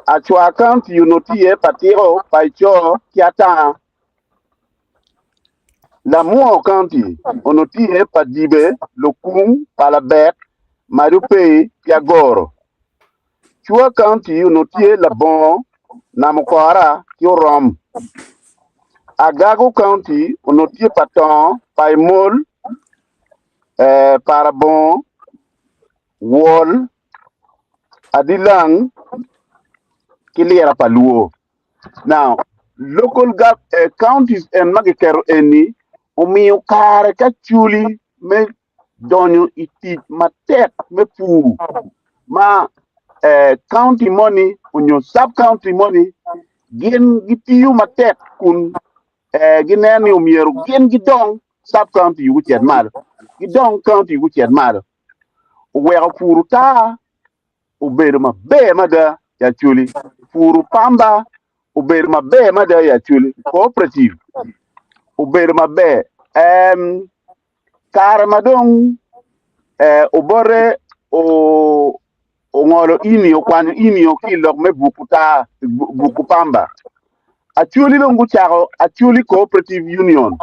Acwa County onongo tye iye Patiko, Paico ki Atanga. Lamwo County onongo tye iye Padibe, Lukung, Palabek, Madupei ki Agoro. Cua County onongo tye Labongo, Namukora ki Orom. Agago County onongo tye Patongo, Paimol, Parabongo, Wol, Adilang ki Lira pa Luo. Now, local gov counties en ma giketo eni omiyo kare ka culi me donyo i tic matek me pur ma county moni onyo sub county moni gin gitiyo matek kun gineno ni omyero gin gidong sub county gucit malo, gidong county gucit malo oweko pur ota obedo maber mada i Acholi. Puru pamba obedo maber mada i Acholi. Cooperative obedo maber. Um, kare ma dong eh, obote o ongolo ini, okwanyo ini ki i lok me buku taa, buku pamba. Acholi dong gucako Acholi Cooperative Union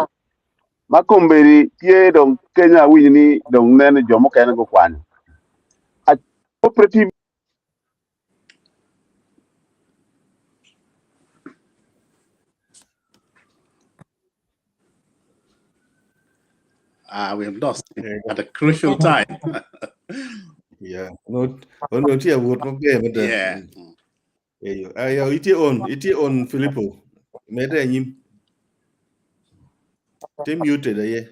ma kombeddi tye dong kenya awinyo ni dong neno jo mukene gukwanyo. Cooperative Ah, we have lost him at a crucial time. Yeah. No, ono tye awot maber mada. Yeah. Eyo, ayo itye on, itye on Filippo. Mede anyim. Te muted aye.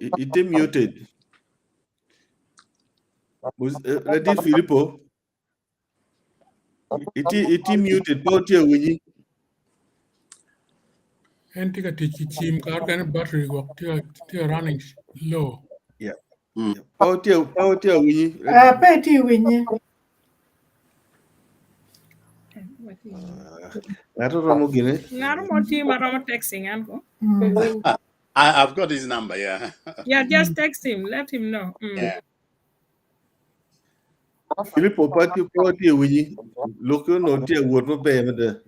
Ite muted. Ladit Filippo. Iti iti muted po tye winyi. En tye ka tic ki cim kare kene battery gwok tye tye running low. Yeah. Po tye po tye winyi. Pe tye winyi. Ng'ato romo gine. Ng'ato mo tye ma romo texting an ko. I've got his number, yeah. Yeah, just text him. Let him know. Yeah. Filippo pa tye po tye winyi. Lok no tye wuot maber mada.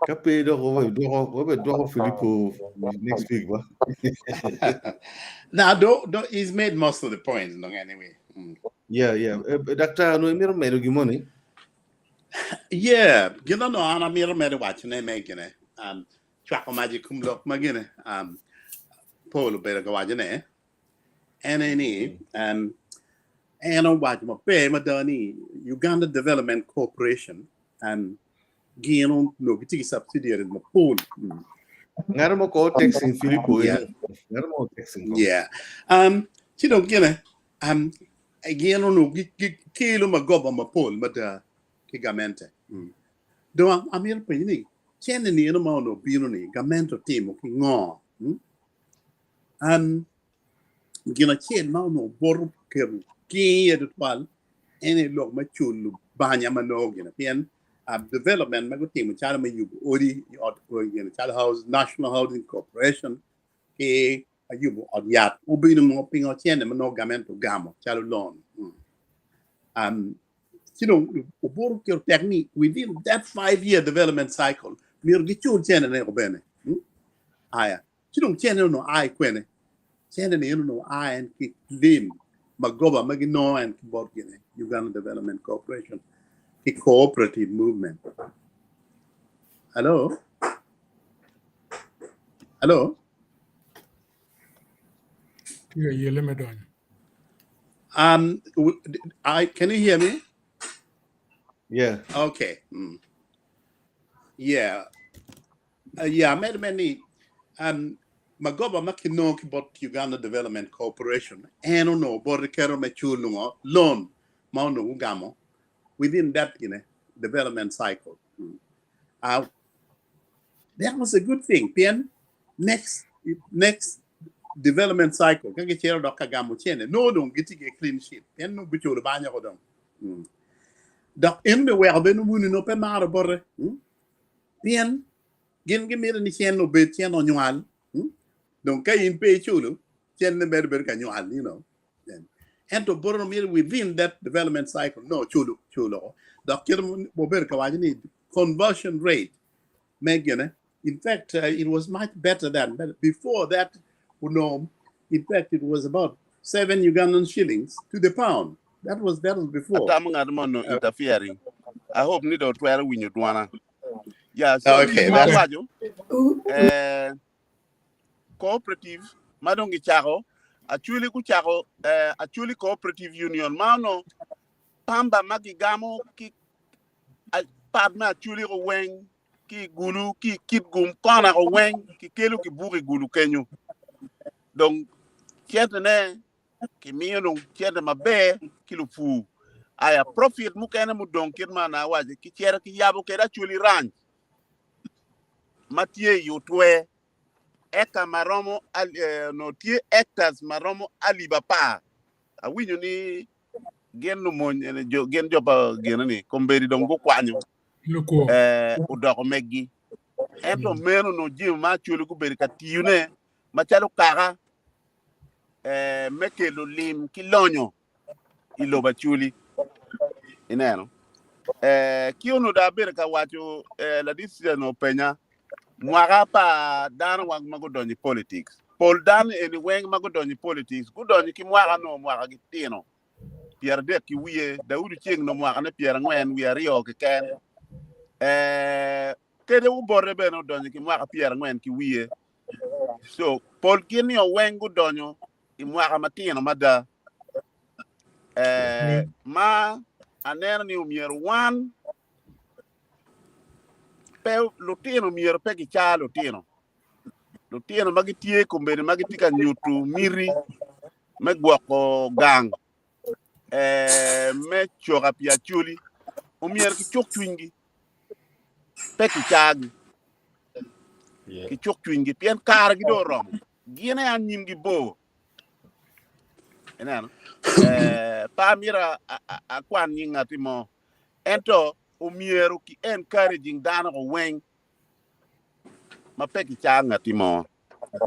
Ka pe dok wabidwoko Filippo next week ba. Now, do, do, he's made most of the points, no, anyway. Yeah, yeah. Doctor, no imito medo gimoni? Yeah, gino no an amito medo wacone me gine. Cwako mac i kom lok ma gine. Paul obedo ka wacone en aye ni en owaco maber mada ni Uganda Development Corporation and Gin onongo gitye ki subsidiaries mapol. Ngat mo ko texting Filippo eno. Ngat mo texting ko. Yeah. Ci dong gine, gin onongo gikelo magoba mapol mada ki gamente. Dong amito penyo ni, cene ni eno ma onongo bino ni gamente otimo ki ngo? Gin acel ma onongo boto keto ki iye tutwal en aye lok me culo banya ma nongo gine pien development ma gutimo calo me yubo odi i ot gine calo house National Housing Corporation ki yubo ot yat obedo ngo pingo cene ma nongo gamente ogamo calo loan. Ci dong obuto keto tek ni within that 5 year development cycle myero gicul cene ne bene. Aya ci dong cene onongo a i kwene? Cene ni en onongo a en ki lim magoba ma ginongo en ki bot gine Uganda Development Corporation ki cooperative movement. Hello? Hello? Tye ka yelle me donyo. Can you hear me? Yeah. Okay. Yeah. Yeah, amedo me ni magoba ma kinongo ki bot Uganda Development Corporation en onongo bote keto me culo ngo loan ma onongo gugamo within that development cycle. That was a good thing. Pien next development cycle ka gicito dok ka gamo cene no dong gitye ki clean sheet pien nongo guculo banya ko dong. Dok en be weko bene wuni no pe maro bote. Pien gin gimito ni cen obed cen onywal. Dong ka in pe iculo cen ne bedo bedo ka nywal. Ento bote no myero within that development cycle no culo culo. Dok kit obedo ka waco ni conversion rate me gine. In fact, it was much better than but before that. In fact, it was about 7 Ugandan shillings to the pound. That was before. Atamo ngat mo no interfering. I hope ni do twero winyo dwana. Yeah, so Okay, ma that's waco cooperative ma dong gichako Acholi guchako Acholi Cooperative Union ma ono pamba ma gigamo ki pat me Acholi ko weng ki Gulu ki Kitgum kona ko weng kikelo kibuko i Gulu kenyo dong cente kimiyo dong cente maber ki lupur aya profit mukene mudong kit ma na awaco kicito kiyabo kede Acholi Ranch ma tye i Otwe eka maromo no tye hectares maromo 10,000. Awinjo ni gin lumony ene jo gin jo pa gine ni kombeddi dong gukwanyo Lukwo. Odoko meggi ento meno no jami ma Acholi gubedo ka tiyone macalo kaka me kelo lim ki lonyo i lobo Acholi ineno ki ono da abedo ka waco ladit Susan openya mwaka pa dano wa ma gudonyo i politics pol dano eni weng ma gudonyo i politics gudonyo ki mwaka no mwaka gitino 30 ki wiye. Daudi Ceng no mwaka ne 42 keken kede Obote bene odonyo ki mwaka 40 ki wiye. So pol gin ni oweng gudonyo i mwaka matino mada ma aneno ni omyero wan pe lutino myero pe gica lutino lutino ma gitye kombeddi ma gitye ka nyuto miti me gwoko gang me coka pi Acholi omyero gicuk cwinygi pe kicagi gicuk cwinygi pien karegi dong oromo gin aye anyimgi bor ineno pe amyero akwan nying ngati mo ento omyero ki encouraging dano ko weng ma pe kica ngati mo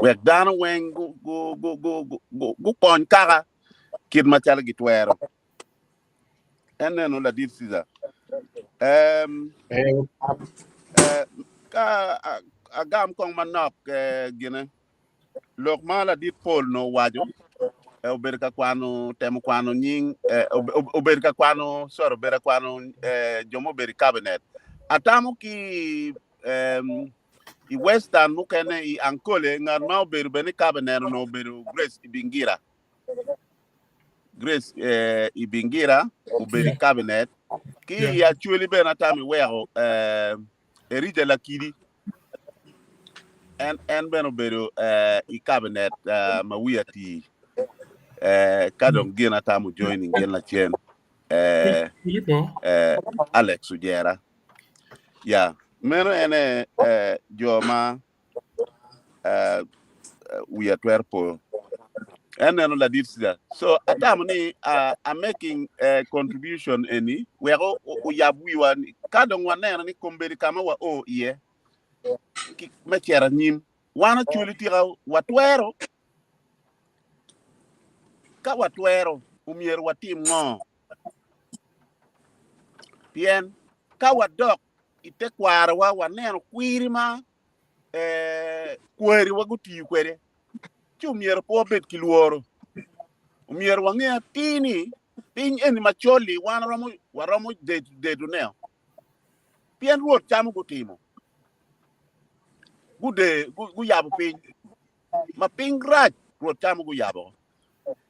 wek dano weng gukony kaka kit macalo gitwero en neno ladit Caesar ka agam kong manok gine lok ma ladit Paul no owaco obedo ka kwano temo kwano nying obedo ka kwano sorry obedo ka kwano jo ma obedo i cabinet atamo ki i Western mukene i Ankole ngat ma obedo bene i cabinet ono obedo Grace Ibingira. Grace Ibingira obedo i cabinet ki i Acholi bene atamo iweko. Erija Lakidi en en bene obedo eh, i cabinet eh, ma wiye ati eh, ka dong gin atamo joining gin lacen eh, Filipo, eh, Alex Ojera ya meno ene eh, jo ma eh, wiya twero po en neno ladit sida so atamo ni uh, I'm making a contribution eni wek o- o- oyab wiwa ni ka dong waneno ni kombeddi ka ma wa o iye ki- me cito anyim wan Acholi tika watwero ka watwero omyero watim ngo pien ka wadok i tekwarowa waneno kwiri ma eh, kwariwa gutiyo kwede ci omyero pe wabed ki lworo. Omyero wange atir ni piny eni macol-li wan romo waromo dedone pien Rwot camo gutimo gude guyabo piny ma piny rac Rwot camo guyabo.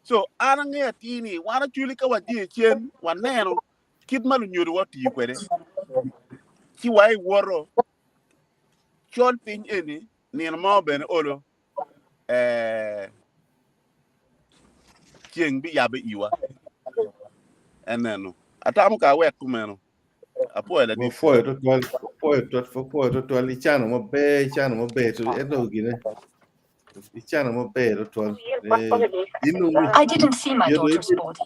So an angeyo atir ni wan acwali ka wadye cen waneno kit ma lunyodowa otiyo kwede ci wa iwoto col piny eni nino mo bene olo eh, ceng biyabe iwa eneno atamo ka awek kumeno apwoyo ladit Wafoyo twatwal, wafoyo twatwal, wafoyo twatwal. Icano maber, icano maber. To ento gine, icano maber twatwal. Eh, inongo I didn't see my myero daughter's ibed body.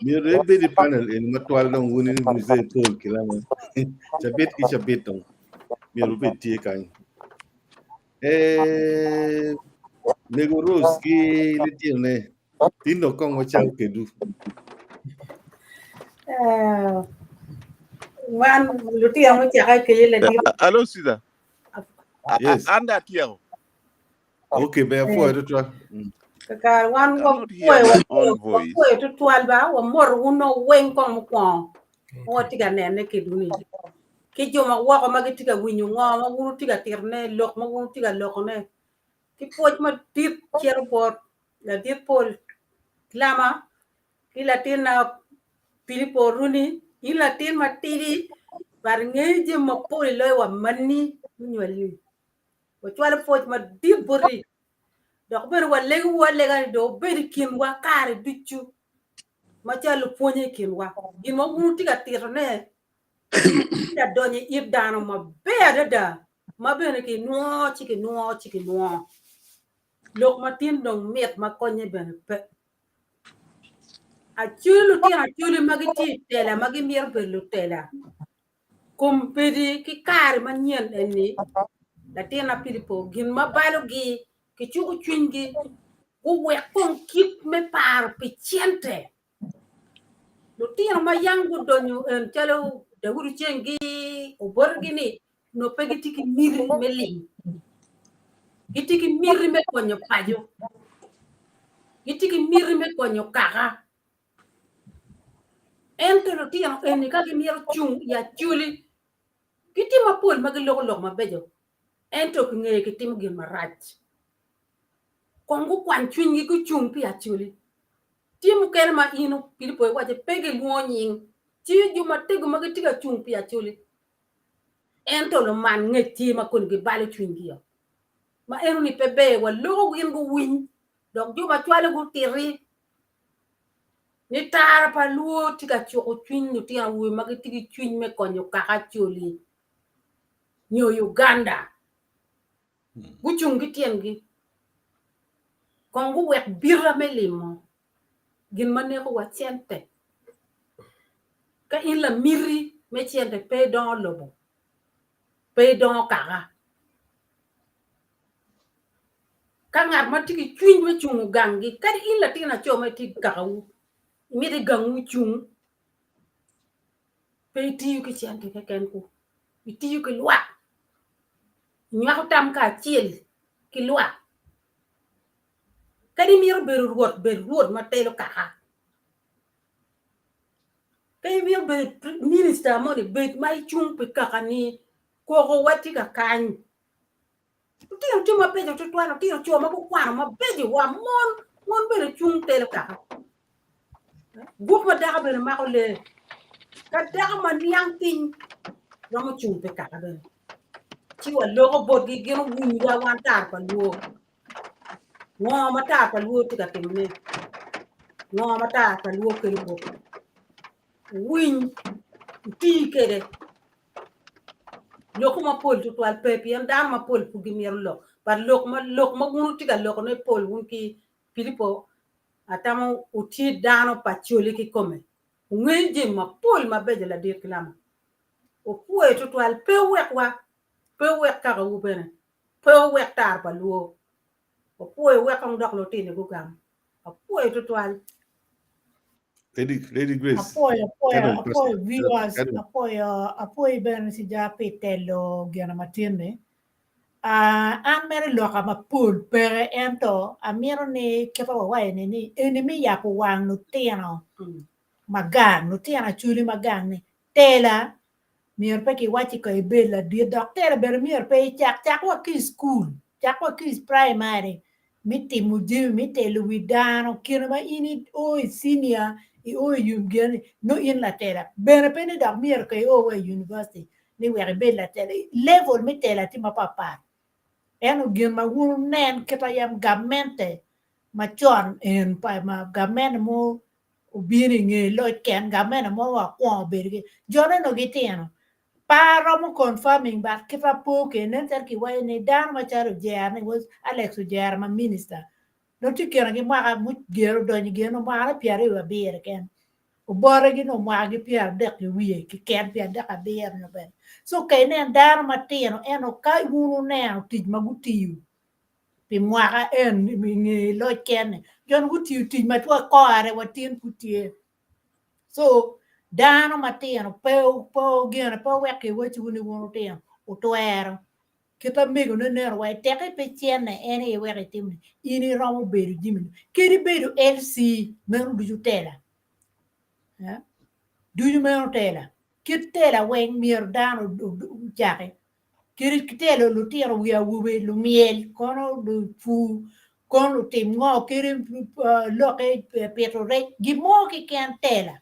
myero ibed i panel eni matwal dong wun in muzee Paul Kilama. Cabit ki cabit dong myero wubed tye kany. Eh, Mego Rose ki litinone tin dong kong wacako kedwu. Eh, wan lutino mucake keye ladit Alo Caesar Yes. an da atyeko Okay, ber apwoyo twatwal. Kakare wan I cannot hear wapwoyo my own voice. wapwoyo tutwal ba wamoro wun weng kong mukwongo ma watye ka nene kedwu ni ki jo ma woko ma gitye ka winyo ngo ma wun wutye ka titone lok ma wun wutye ka lokone ki pwoc madit cito bot ladit Paul Lama ki latinna Pilipo Oruni in latin matidi but ingeyo jami mapol iloyo wa manni munywali wacwalo pwoc madit boti dok bene walegowu alega ni dong wubed i kinwa kare ducu macalo lupwonye i kinwa. Gin ma wun wutye ka titone tye ka donyo i it dano maber adada ma bene kinwo ci kinwo ci kinwo. Lok matin dong mit ma konye bene pe. Acholi lutino acholi ma gitye i tela ma gimito bedo lutela kombeddi ki kare manyen eni latinna Pilipo gin ma balogi kicuko cwinygi guwek kong kit me paro pi cente. Lutino ma yang gudonyo en calo Daudi Oceng-gi obotgi-ni onongo pe gitye ki miti me lim. Gitye ki miti me konyo paco. Gitye ki miti me konyo kaka. Ento lutino eni ka gimito cung i acholi, gitye mapol ma giloko lok mabeco ento kingeyo gitimo gin marac. Kong gukwany cwinygi gucung pi acholi. Tye mukene ma in Pilipo iwaco pe gilwongo nying, tye jo matego ma gitye ka cung pi acholi ento luman ngec tye ma koni gibalo cwinygi-o. Ma enoni pe ber waloko gin guwiny dok jo ma cwalo gutiti ni tara pa luo tye ka cuko cwiny lutino awobe ma gitye ki cwiny me konyo kaka Acholi nyo Uganda. Gucung ki tyengi kong guwek bita me limo gin ma nekowa cente. Ka in lamiti me cente pe idongo lobo, pe idongo kaka. Ka ngat ma tye ki cwiny me cungo ganggi, kadi in latin aco ma itye i kakawu, imito gangwu ocung, pe itiyo ki cente keken ku, itiyo ki lwak, inywako tam kacel ki lwak. Kadi imito bedo rwot, bed rwot ma telo kaka. Ka imito bedo minista moni, bed ma icung pi kakani, kokowa tye ka kany. Lutino tye mabeco tutwal, lutino co ma gukwano mabeco wa mon, mon bene cung telo kaka. Gwok ma dako bene mako lee. Ka dako ma niang piny romo cung pi kaka bene. Ci waloko botgi gin owinyowa wan tar pa luo. Ngo ma tar pa luo tye ka timone? Ngo ma tar pa luo kelo botgi? Wuwiny, wuti kwede. Loko mapol tutwal pe pien dano mapol pud gimito lok. But lok ma lok ma wun wutye ka lokone pol wun ki Pilipo atamo wutye dano pa Acholi kikome. Wungeyo jami mapol mabeco ladit ki lama. Wupwoyo tutwal pe wuwekwa, pe wuwek kakawu bene, pe wuwek tar pa luo. Wapwoyo wek kong dok lutini gugam. Apwoyo tutwal. Lady, Lady Grace. Apwoyo, apwoyo, Kadong apwoyo Pastor. viewers, Kadong. apwoyo, apwoyi bene cija pi telo gina matin-ni. Ah, an mere loka mapol peke ento amito ni kita wawaco ni ni eni me yabo wang lutino magang, lutino acholi magang ni tela myero pe kiwacci ka ibed ladit dok tela bene myero pe icak, cak wa ki i cukul, cak wa ki i primary me timo jami me telo wi dano kine ma in io i senior io i gin nongo in latela bene pe ni dok myero ka io wa i university ni wek ibed latela level me tela tye mapat pat ento gin ma wun wunen kit ma yam gamente macon en pa gamente mo obino i nge loc ken gamente mo wakwongo bedo ki jone onongo gitino pe aromo confirming but kit ma po kwede nen calo kiwaco ni dano macalo Ojera ni was Alex Ojera ma minister nongo tye i kine ki mwaka mugero odonyo i gin nongo mwakane 27 keken obote gi nongo mwaka gi 30 ki wiye keken 37 nyo bene so ka inen dano matino ento ka wun wuneno tic ma gutiyo pi mwaka en i nge loc ken-ni jo-ni gutiyo tic ma tye kore wa tin pud tye so dano matino pe pe gine pe owek kiwacciwu ni wun wutino wutwero kit amegone neno wa teke pe cene en aye weko itimoni in iromo bedo jami kadi bedo LC meno ducu tela ducu meno tela kit tela weng myero dano ocaki Kadi kitelo lutino wi awobe lumyel kono lupur kono lutim ngo kadi lokke pito rec gin mo keken tela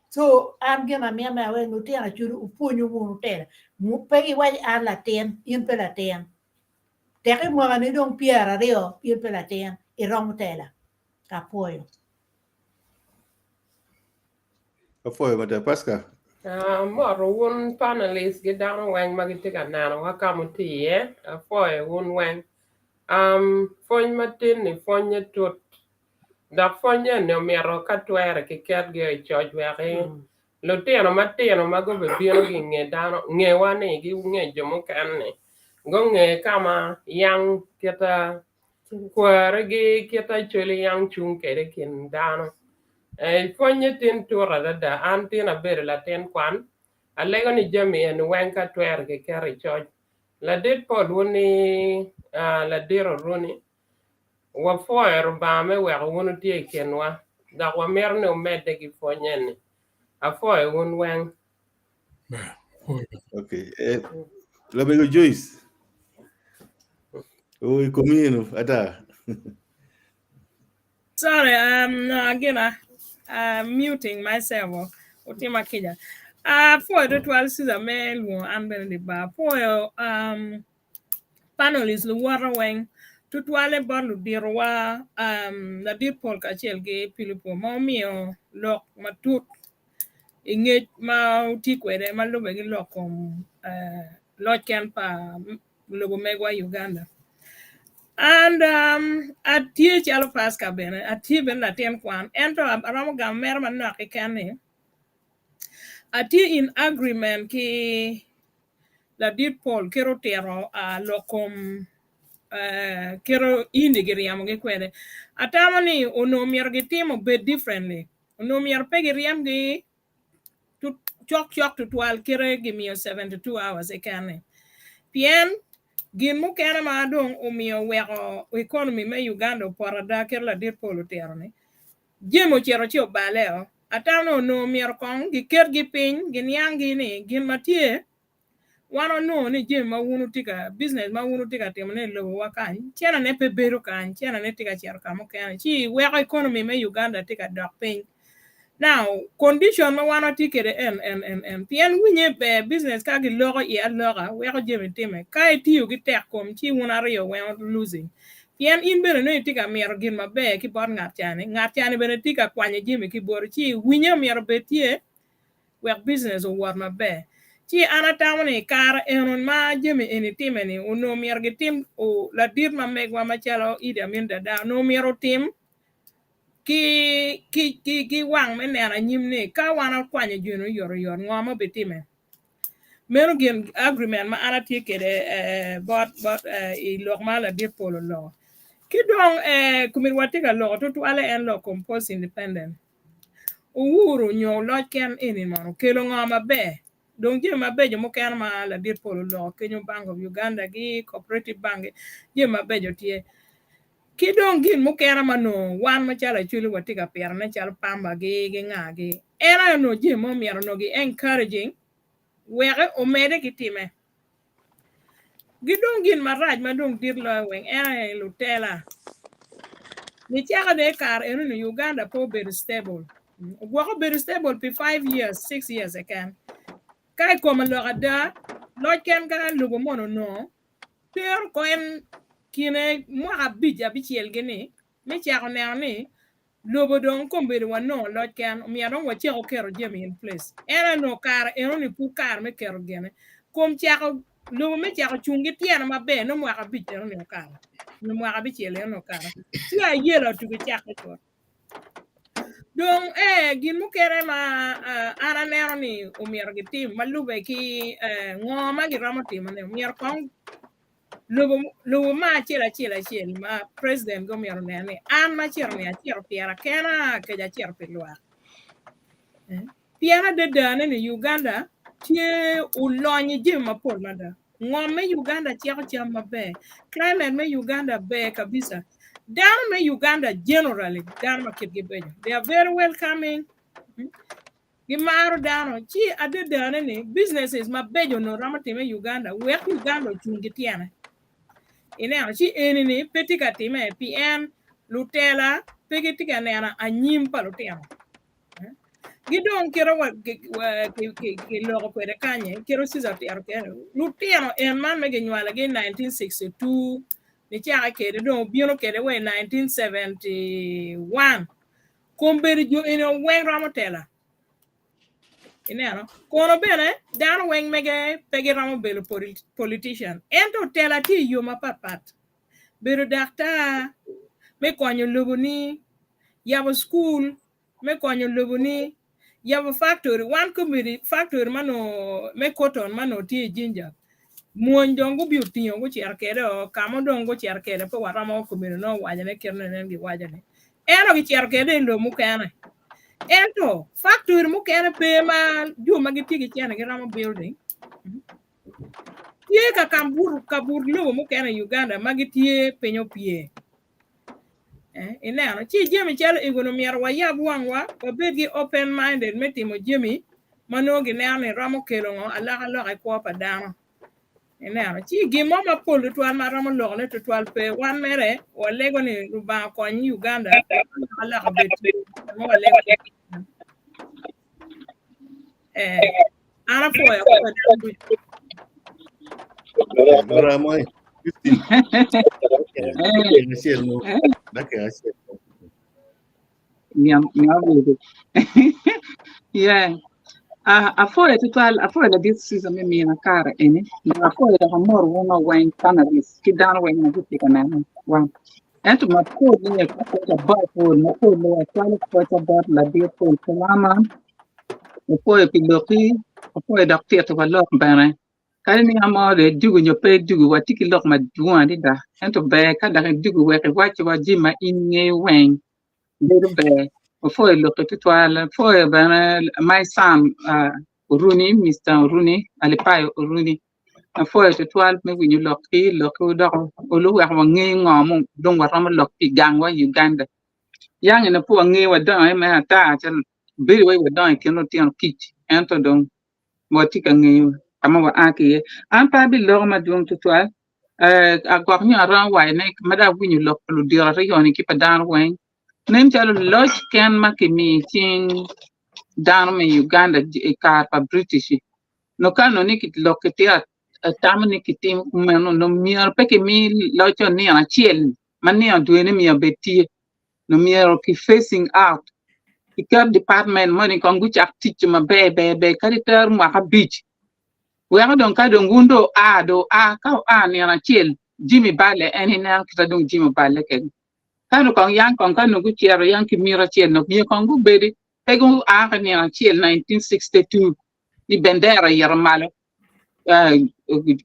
so an gin amito me awec lutino acwali wupwonyo wunu tela pe giwaco an latin in pe latin teki mwakani dong 20 in pe latin iromo tela apwoyo. Apwoyo matek Pascal. Amoto wun panelist ki dano weng ma gitye ka nenowa ka ma wutye iye. Apwoyo wun weng. Um, pwony matin-ni pwonye tut dok pwony eni omyero ka twere kiketgi i coc wek lutino matino ma gubibino ki i nge dano ngewa ni ginge jo mukene-ni gunge ka ma yang kita Kwarigi kit Acholi yang cung kwede i kin dano. Pwonye tin tut adada. An tin abedo latin kwan. Alego ni jami eni weng ka twero kiketo i coc. Ladit Paul wun ni ladit Oruni, wapwoyo Rubanga me weko wun wutye i kinwa dok wamito ni wumedde ki pwony eni. Apwoyo wun weng. Okay. Eh, Lamego Joyce. Oh, ikomino ata. Sorry, no, again, I'm muting myself. Otima kica. Apwoyo tutwal Susan me lwongo an bene di bar. Apwoyo panelists luwota weng tutwale bot luditowa ladit Paul kacel ki Pilipo ma omiyo lok matut i ngec ma wutye kwede ma lube ki lok kom loc ken pa lobo megwa Uganda. And atye calo Pasca bene, atye bene latin kwan, ento aromo gamo mere manok keken ni atye in agreement ki ladit Paul kit otito lok kom kit indi giryemogi kwede. Atamo ni onongo myero gitimo bed differently. Onongo myero pe giryemgi cok cok tutwal kite gimiyo 72 hours keken-ni. Pien gin mukene ma dong omiyo weko economy me Uganda opoto ada kit ladit Paul otito-ni, jami ocito ci obale-o. Atamo ni onongo myero kong giketgi piny ginianggi ni gin ma tye wan wanongo ni jami ma wun wutye ka business ma wun wutye ka timone i lobowa kany cenane pe bedo kany cenane tye ka cito ka mukene ci weko economy me Uganda tye ka dok piny. Now, condition ma wan watye kwede en en en en pien winye ber business ka giloko iye aloka weko jami time. Ka itiyo ki tek kom ci wun aryo weng losing. Pien in bene nongo itye ka mito gin maber ki bot ngat cani, ngat cani bene tye ka kwanyo jami ki boti ci winye omyero obed tye wek business owot maber. Ci an atamo ni kare eno ma jami eni time ni onongo myero gitim ladit ma megwa macalo Idi Amin Dada onongo myero otim ki ki ki ki wang me neno anyim ni ka wan okwanyo joni oyotoyot ngo ma obitime. Meno gin agreement ma an atye kwede bot bot i lok ma ladit pol oloko. Ki dong komiti watye ka loko tutwalle en lok kom post independent. Uhuru nyo loc ken eni mono okelo ngo maber? Dong jami mabeco mukene ma ladit pol oloko kenyo Bank of Uganda gi Cooperative Bank gi jami mabeco tye. Ki dong gin mukene ma nongo wan macalo Acholi watye ka pitone calo pamba gi ki nga gi en aye onongo jami mo myero onongo gi encouraging wek omede ki time. Gi dong gin marac ma dong dit loyo weng en aye lutela. Nicaka dong i kare eno ni Uganda pe obedo stable. Ogwoko obedo stable pi 5 years, 6 years keken. Ka i kome lok ada, loc ken ka lobo mono onongo tero ko en kine mwaka abic abicel gi ni me cako neno ni lobo dong kombeddi wanongo loc ken omyero dong wacako keto jami in place. En aye onongo kare eno ni pud kare me keto gine kom cako lobo me cako cung ki tyene maber nongo mwaka abic eno ni okato nyo mwaka abicel eno ni okato ci ayela otugo cakke cut. Dong ee gin mukene ma an aneno ni omyero gitim ma lube ki ngo ma giromo timone omyero kong lobo lobo ma acel acel acel ma president gi omyero onen ni an ma acito ni acito pira kena kec acito pi lwak. Pien adada ne ni Uganda tye olony i jami mapol mada. Ngom me Uganda ceko cam maber. Climate me Uganda ber kabisa. Dano me Uganda generally dano ma kitgi beco. They are very welcoming. Gimaro dano. Ci adada ne ni businesses mabeco onongo romo time i Uganda wek Uganda ocung ki tyene. Ineno ci eni ni pe tye ka time pien lutela pe gitye ka neno anyim pa lutino. Gi dong kite wa kiloko kwede kanye kite Caesar otito kwede lutino en man ma ginywalogi i 1962 nicake kwede dong obino kwede wa i 1971 kombeddi jo eni weng romo tela ineno kono bene dano weng mege pe giromo bedo politician ento tela tye i yo mapatpat bedo daktar me konyo loboni, yabo cukul me konyo loboni, yabo factory. Wan komiti factory ma nongo me cotton ma nongo tye i Jinja mwony dong gubino tingo gucito kwede o ka ma dong gucito kwede pe waromo komiti nongo wacone kit ma nen giwaco ni ento gicito kwede i lobo mukene. Ento factory mukene pe ma jo ma gitye ki cene giromo building. Tye ka kabut lobo mukene i Uganda ma gitye piny opye. Ineno, ci jami calo ego-ni myero wayab wangwa, wabed ki open minded me timo jami ma nongo gineno ni romo kelo ngo alokaloka i kwo pa dano. Ineno, ci gin mo mapol tutwal ma romo lokone tutwal pe. Wan mere walego ni Lubanga okony Uganda alokaloka obed tye ma walego. Eh, an apwoyo apwoyo dano ducu. Lora mo eh. Christine. Dakika acel mo. Dakika acel mo. Nyam nyam wede. Yeah. Ah, apwoyo tutwal, apwoyo ladit Caesar me mina kare eni. Dok apwoyo dok amoro wun weng panelists ki dano weng ma gitye ka neno wan. Ento mapol ni apwoyo bot pol, mapol ni acwalo pwoca bot ladit pol Kalama. Apwoyo pi lokki, apwoyo dok tito wa lok bene. Kadi ni amo dong idwogo nyo pe idwogo, watye ki lok madwong adada. Ento ber ka dok idwogo wek iwacciwa jami ma in ingeyo weng, bedo ber. Apwoyo lokki tutwal, apwoyo bene my son uh, Oruni, Mr. Oruni, Alipayo Oruni. Apwoyo tutwal me winyo lokki, lokki dok olu weko wangeyo ngo mo dong waromo lok pi gangwa i Uganda. Yang eni pe wangeyo wadongo aye mere ata calo bedo wai wadongo i kin lutino kic ento dong watye ka ngeyo ka ma waa ki iye. An pe abiloko madwong tutwal eh, agwok nyo aromo waco ne ma dong awinyo lok pa ludito aryo ni ki pa dano weng. Nen calo loc ken ma kimiyo i cing dano me Uganda i kare pa British-ci, nongo ka nongo ni lok kitye atamo ni kitimo kumeno nongo myero pe kimi loc-co nino acel ma nino dwene myero bed tye, nongo myero ki facing out kiket department moni kong gucak tic-ci maber ber ber kadi tero mwaka abic weko dong ka dong wun dong oa dong oa ka oa nino acel jami balle en ineno kita dong jami oballe kede. Ka dong kong yang kong ka nongo gucito yang ki miti acel nongo myero kong gubedi pe gua ki nino acel 1962 ni bendera oyito malo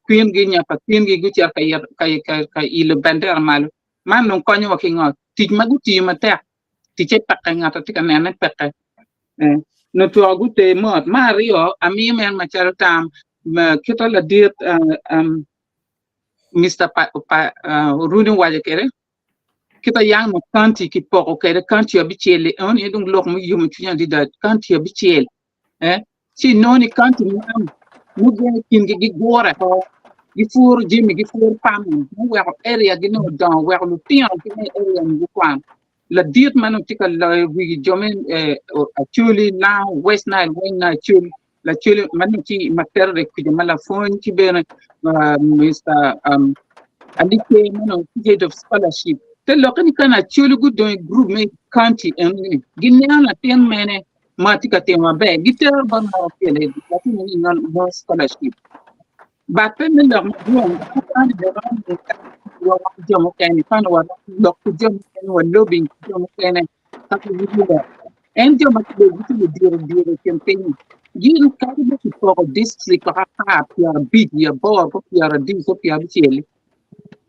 kwingi nyo pa kwingi gucito ka ilo bendera malo man dong konyowa ki ngo tic ma gutiyo matek ticce peke ngat atye ka nene peke nongo twero guter mot me aryo amiyo en macalo tam kita ladit Mister Oruni owaco kwede, kit ma yam county kipoko kwede county abicel-li eno aye dong lok muyomo cwinya adada county abicel ci inongo ni county man mukene i kingi gigure oko gipuro jami gipuro farming muweko area gi nongo odongo oweko lutino ki me area ni gukwano ladit ma nongo tye ka loyo wi jo me Acholi, Lango, West Nile weng nongo Acholi lacwele ma nongo tye i Makerere kuca ma lapwony ki bene Mister Alike ma nongo tye head of scholarship te lokke ni ka lacwele gudong i gurup me county enoni gineno latin mene ma tye ka timo maber gitero bot ngat acel latin ni nongo scholarship but pe me lok madwong jo mukene lok ki jo mukene wa lobbying ki jo mukene En jo ma gitye ludiro diro i kin piny gin kadi bed kipoko distrik apar pyerabic wiye aboro ki pyeradic ki pyerabicel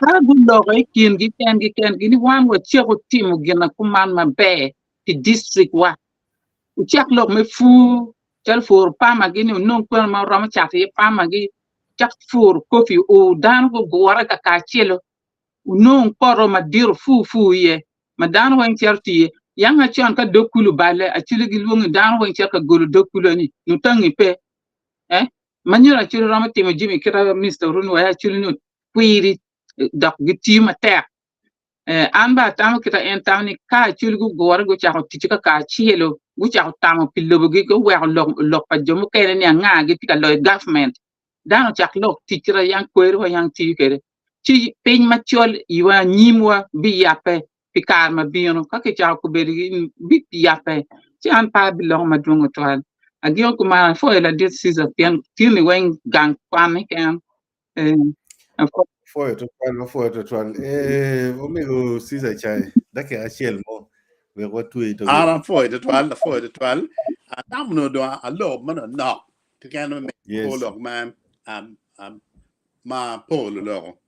ka guloko i kingi kengi kengi ni wan wacako timo gin ma kuman maber pi distrikwa wucak lok me pur calo puro pamagi ni wunong kwene ma wuromo cato iye pamagi wucak puro kopi oo dano gugure kakacelo wunong poto madito wupur pur iye ma dano weng cito tiye. Yang acon ka dog kulu oballe, acwali gilwongi dano weng cito ka golo dog kulu eni, nutangi pe. Eh? Ma nyuto acwali romo timo jami kita Mister Oruni wai acwali ni okwiri dok gitiyo matek. Eh, an ba atamo kita en tamo ni ka acwali gugure gucako tic ka kacelo, gucako tamo pi lobogi, guweko lok, lok pa jo mukene ni anga gitye ka loyo government. Dano ocak lok tic kita yang kweri wa yang tiyo kwede. Ci piny macol i wa anyimwa biyabbe pi kare ma bino. Ka kicako kobedo biyabbe, ci an pe abiloko madwong tutwal. Agiko kuman, apwoyo ladit Caesar pien tye-ni weng gang kwan keken. Apwoyo. Apwoyo tutwal, apwoyo tutwal. Eh, omego Caesar ca, dakika acel mo wek watwe to. An apwoyo tutwal, apwoyo tutwal. Atamo nongo dong alok manonok keken me Yes. lok ma um, um, ma Paul oloko.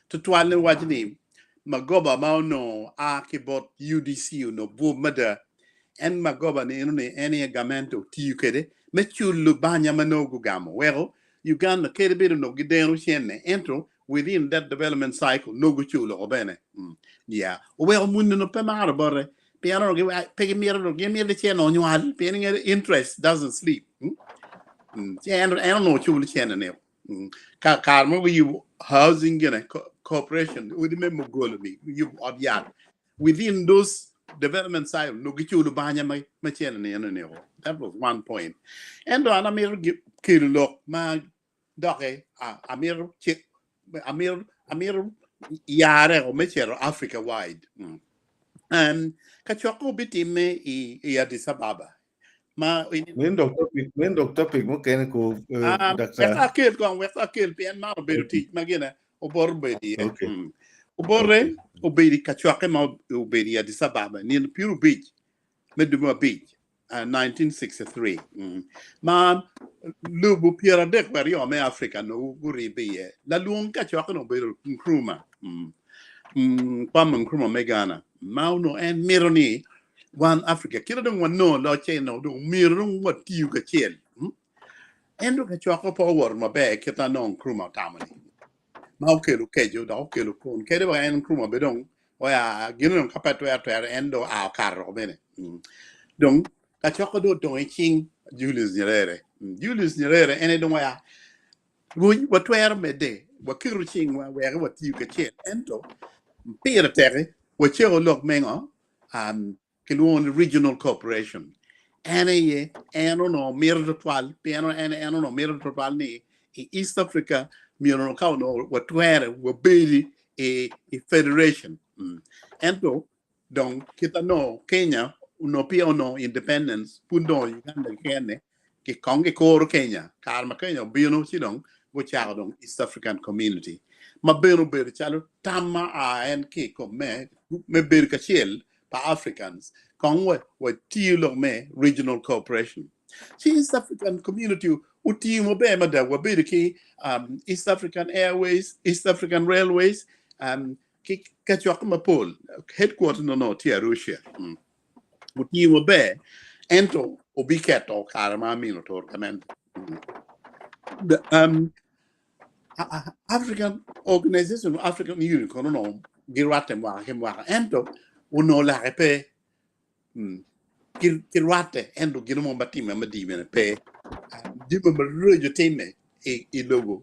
Tutwalle waco ni magoba ma onongo a ki bot UDC onongo bwub mada. En magoba ni eno ni en aye gamente otiyo kwede me culo banya ma nongo gugamo weko Uganda kadi bed onongo gideno cene ento within that development cycle nongo guculo o bene. Yeah. Oweko muni onongo pe maro bote pien onongo pe gimito dong gimito ni cene onywal pien ingeyo interest doesn't sleep. Ci en onongo culo cene ni. Ka kare mo guyubo housing gine corporation odi me mugolo ni guyubo ot yat within those development site onongo giculo banya ma cene ni eno ni that was one point. Ento an amito kelo lok ma doki amito amito amito yare o me cito Africa wide. Ka coko obitimme i Addis Ababa ma Nen dok topic, nen dok topic mukene ko Ah, wek Dr. akel kong, wek akel pien man obedo tic ma gine oboro obedo iye. Okay. Oborre Okay. obedo i kacokke ma obedo i Addis Ababa nino pyerabic me dwe me abic 1963 ma lobo 32 me Afrika nongo guribbe iye. Lalwong kacokke-ni obedo Nkrumah, Kwame Nkrumah me Ghana ma onongo en mito ni wan Afrika kite dong wanongo locce onongo dong myero dong watiyo kacel. Ento kacokke pe owoto maber kit ma nongo Nkrumah otamo-ni ma okelo keco dok okelo kun kadi wa en Nkrumah bene dong oya gin dong ka pe twero twero en dong oa okato woko bene. Dong kacokke dong odong i cing Julius Nyerere. Julius Nyerere en aye dong oya Rwony watwero medde waketo cingwa wek watiyo kacel ento pire tek waceko lok me ngo? Kilwongo ni regional cooperation. En aye en onongo mito tutwal, pien en en onongo mito tutwal ni i East Africa myero ka onongo watwere wabedi i, i federation. Ento dong kit anongo Kenya onongo peya onongo independence, pud onongo Uganda kekene ki kong gikuro Kenya. Kare ma Kenya obino ci dong gucako dong East African Community ma bene obedo calo tam ma a en ki i kom me me bedo kacel pa Africans kong wa watiyo lok me regional cooperation. Ci East African Community otiyo maber mada wabedo ki um, East African Airways, East African Railways um, ki kacokke mapol. Headquarter no tye Arusha. Otiyo maber ento obiketo kare ma amino tur gamente. The African Organization of African Union kono onongo girwatte mwaka ki mwaka ento onongo lake pe. Girwatte ento gin mo ma timme madii bene pe. Jami maraco timme i lobo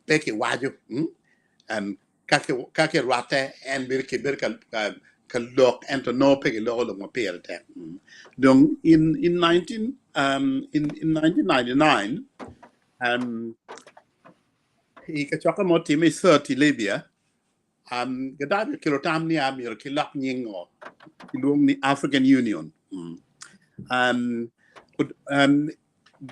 pe kiwaco. Ka kirwatte en bedo kibedo ka lok ento nongo pe giloko lok ma pire tek. Dong in in 19 um, in, in 1999 i kacokke mo otimme i Sirte i Libya, Gaddafi okelo tam ni myero kilok nying o kilwong ni African Union.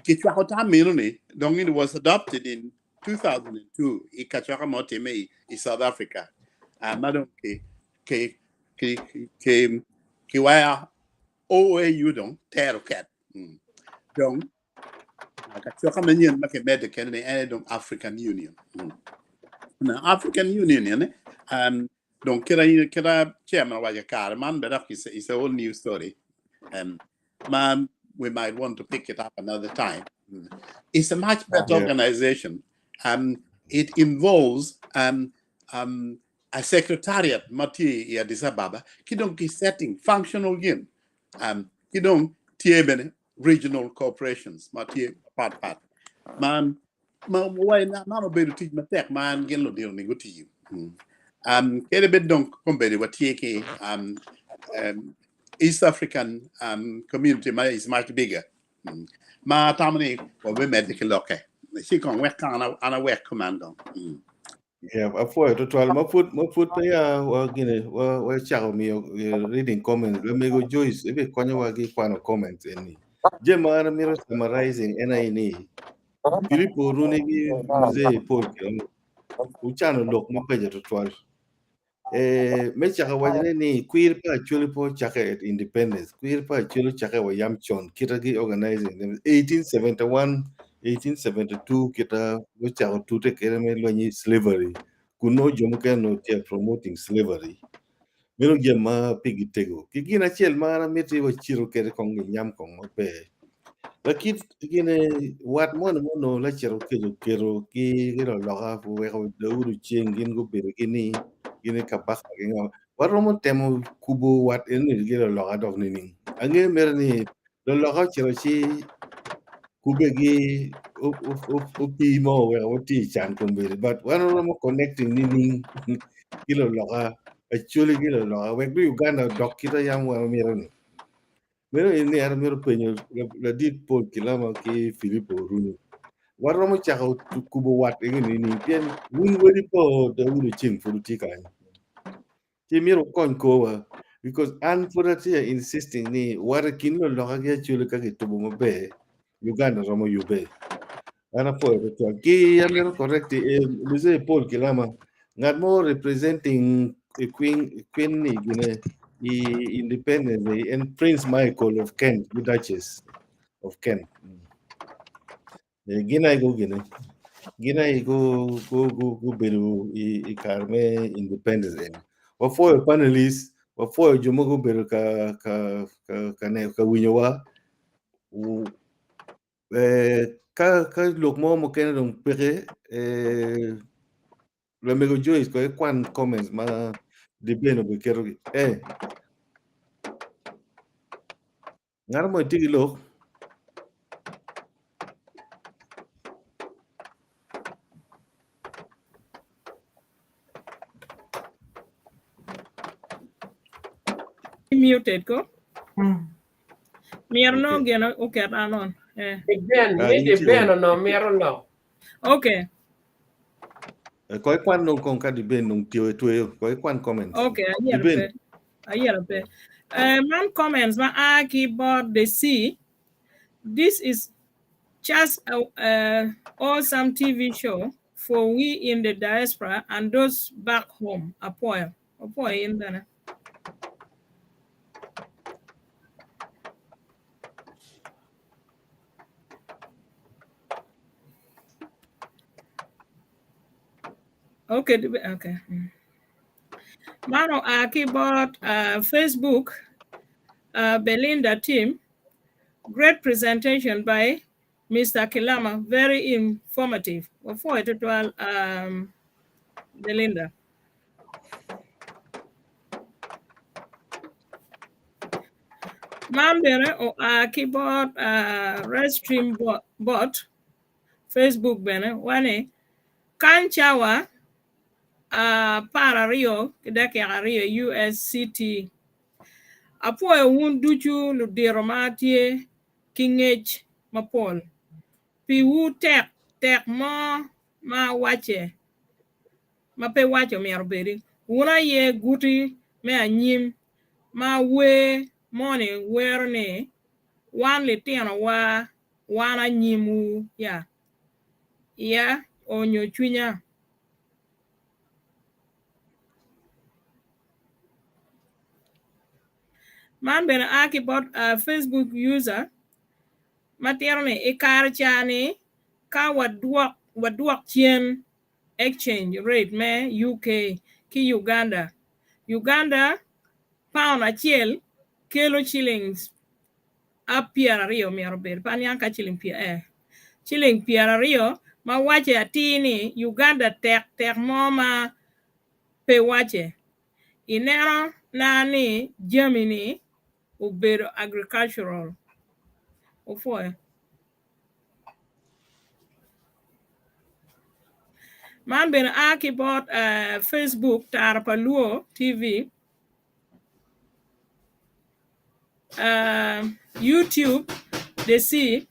Gicwako tam meno ni dong it was adopted in 2002 i kacokke mo otimme i South Africa ma dong ki ki ki ki kiwaya OAU dong tero ket. Dong kacokke manyen ma kimedde kene ni en aye dong African Union. Now African Union ni dong kit kit chairman owaco i kare man bene dok it's a whole new story. Ma we might want to pick it up another time. It's a much better organization. It involves a secretariat ma tye i Addis Ababa ki dong ki setting functional gin ki dong tye bene regional corporations ma tye pat pat ma ma wa man obedo tic matek ma an gin ludito ni gutiyo. Kede bed dong kombeddi watye ki East African community ma is much bigger. Ma atamo ni wabimedde ki lokke. Ci kong wek an an awek kuman dong. Yeah, apwoyo tutwal ma pud ma pud peya wa gine wa wacako miyo reading comments lamego Joyce ibikonyowa ki kwano comments eni. Jami ma an amito summarizing en aye ni Pilipo Oruni ki Mzee Paul Kilama ucano lok mabeco tutwal. Me cako wacone ni kwir pa Acholi pe ocakke at independence, kwir pa Acholi ocakke wa yam con kita gi organizing 1871, 1872 kita gucako tute kede me lweny i slavery kun nongo jo mukene onongo tye promoting slavery. Meno jami ma pigi tego. Ki gin acel ma an amiti wacito kede kong ginyam kong maber. Lakit gine wat moni ma onongo lacito okeco oketo ki ki loloka oweko Daudi Oceng gin gubedo ki ni gin i kabaka ki ngo. Waromo temo kubo wat eni ki loloka dok nining? Angeyo mere ni loloka ocito ci kube ki opii mo oweko watye i can kombeddi but wan waromo connecting nining ki loloka Acholi ki loloka wek bi Uganda odok kite yam wan wamito ni. Meno en ni an amito penyo ladit Paul Kilama ki Filipo Oruni. Waromo cako kubo wat eni nining pien wun wedi pa Daudi Oceng pud wutye kany. Ci myero wukony korwa because an pud atye insisting ni wat i kin loloka ki Acholi ka kitubo maber Uganda romo yubbe. An apwoyo tutwal. Ki amito correct Mzee Paul Kilama ngat mo representing Queen Queen ni gine i independence en Prince Michael of Kent gi Duchess of Kent. Gin aye go gine. Gin aye go go go gubedo i i kare me independence eni. Wapwoyo panelists, wapwoyo jo ma gubedo ka ka ka ka ne ka winyowa. Ka ka lok mo mukene dong peke lamego Joyce ko ikwan comments ma Dibeno biketogi. Ngat mo itye ki lok? Muted ko. Myero nongo gin oket an on. Eh. Ben, mi di Ben onongo mito lok. Okay. Ko ikwan dong kong ka di Ben dong tiyo tweyo. Ko ikwan comments. Okay, Di ayero Ben. pe. Ayero pe. Man comments ma a ki bot the sea. This is just a, a awesome TV show for we in the diaspora and those back home. Apoyo. Apoyo in bene. Okay, okay. Man oa ki bot Facebook, Belinda team. Great presentation by Mister Kilama, very informative. Wapwoyo tutwal um, Belinda. Man bene oa ki bot uh, Restream bot, bot Facebook bene wani kany cawa uh, 12 ki dakika 2 USCT. Apwoyo wun ducu ludito ma tye ki ngec mapol. Piwu tek tek mo ma wacce ma pe waco myero obedi. Wun aye guti me anyim ma wer moni wero ni wan litino wa wan anyimwu ya. Iya onyo cwinya. Man bene a ki bot Facebook user ma tito ni i kare ca ni ka wadwok wadwok cen exchange rate me UK ki Uganda, Uganda pound acel kelo shillings a 20 myero obed pe aniang ka ciling eh ciling 20 ma wace atir ni Uganda tek tek mo ma pe wace ineno na ni jami ni obedo agricultural opwoyo. Man bene a ki bot Facebook Tara pa Luo TV. YouTube they see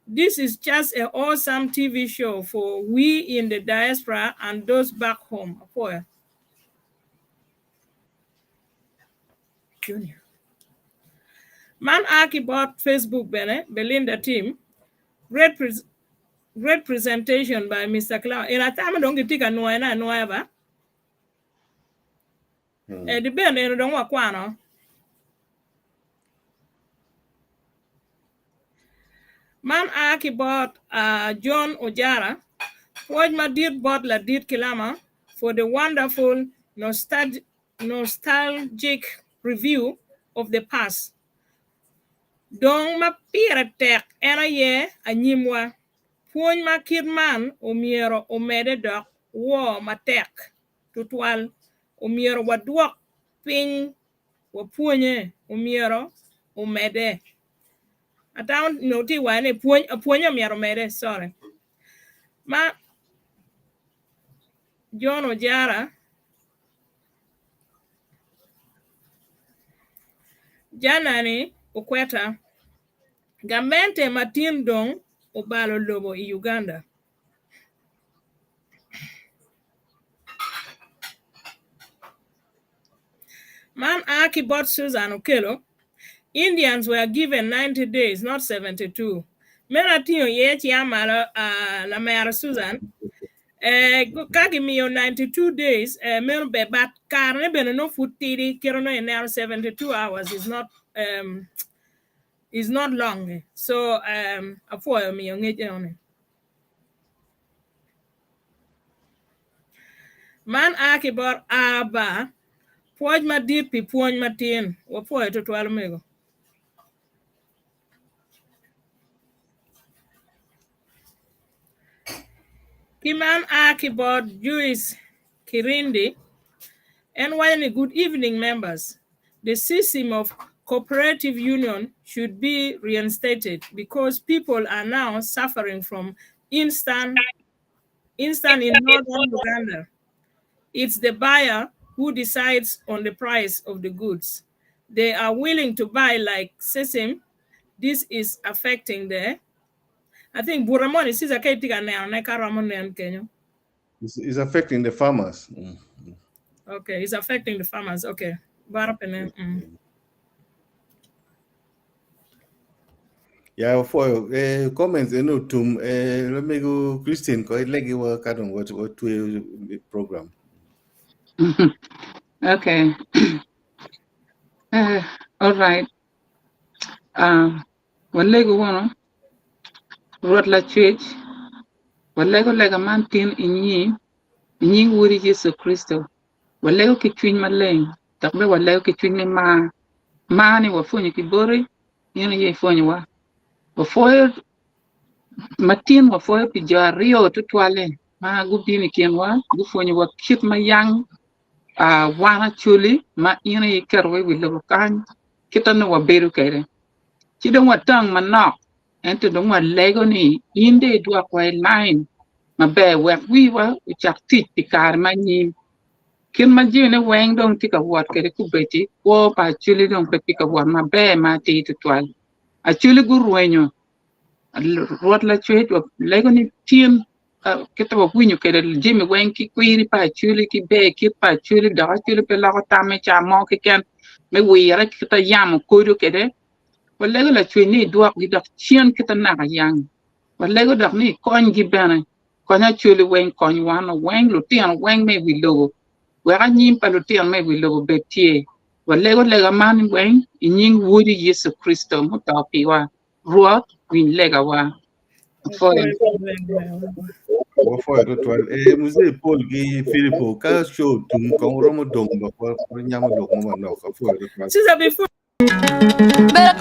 this is just a awesome TV show for we in the diaspora and those back home. Apwoyo. Junior. Man a ki bot Facebook bene Belinda team. Great pres great presentation by Mr. Clown. Ina tamo dong gitye ka nwoyone anwoya ba? Eh, di bene eno dong wakwano. Man a ki bot uh, John Ojara. Pwoc madit bot ladit Kilama for the wonderful nostalgic, nostalgic review of the past. Dong ma pire tek en aye anyimwa. Pwony ma kit man omyero omede dok woo matek tutwal. Omyero wadwok piny wapwonye omyero omede. Atamo nongo tye waco ni pwony pwonye omyero omede sorry. Ma John Ojara Janani Okweta gamente ma tin dong obalo lobo i Uganda. Man a ki bot Susan Okello, Indians were given 90 days not 72. Meno atingo iye cinga malo uh, lamera Susan. Eh, ka gimiyo 92 days eh, meno ber but karene bene nongo pud tidi kite nongo ineno 72 hours is not um, is not long. So um, apwoyo miyo ngec enoni. Man a ki bot Aba, pwoc madit pi pwony matin. Wapwoyo tutwal omego. Ki man a ki bot Joyce Kirindi, en waco ni good evening members, the system of cooperative union should be reinstated because people are now suffering from instant instant in northern Uganda. It's the buyer who decides on the price of the goods. They are willing to buy like sesame. This is affecting the I think bura moni Caesar ka itye ka nenone ka romo nen kenyo. It's affecting the farmers. Okay, it's affecting the farmers. Okay. Bara pe nen. Ya for comments eno tum lamego Christine ko ilegi wa ka dong watweyo program. Okay. All right. Walego wunu Rwot Lacwec, walego lega man tin i nyim, i nying Wodi Yecu Kricito. Walego ki cwiny maleng, dok bene walego ki cwiny me mar. Mar ni wapwonyo ki boti, in aye ipwonyowa. Wapwoyo matin wapwoyo pi jo aryo tutwalle ma gubino i kinwa, gupwonyowa kit ma yang wan Acholi ma in aye iketowa i wi lobo kany, kit ma nongo wabedo kwede. Ci dong watang manok, ento dong walego ni in dong idwokwa i lain maber wek wiwa ocak tic pi kare ma anyim. Kit ma jamine weng dong tye ka wot kwede kubedi, kwo pa Acholi dong pe tye ka wot maber ma atir tutwal. Acholi gurwenyo Rwot Lacwec walego ni tin kit ma wawinyo kwede jami weng ki kwiri pa Acholi ki ber kit pa Acholi dok Acholi pe loko tamme ca mo keken me wire kit ma yamo kodo kwede. Walego Lacwec ni idwokgi dok cen kit ma naka yang. Walego dok ni ikonygi bene. Kony Acholi weng, kony wan weng, lutino weng me i wi lobo wek anyim pa lutino me i wi lobo obed tye. Walego lega man weng i nying Wodi Yecu Kricito muto piwa. Rwot, winj legawa. Apwoyo. Wapwoyo tutwal. Eh, Muzee Paul ki Filipo, ka show tum kong wuromo dong dok wanyamo lok mo manok. Apwoyo tutwal. Caesar, before Bella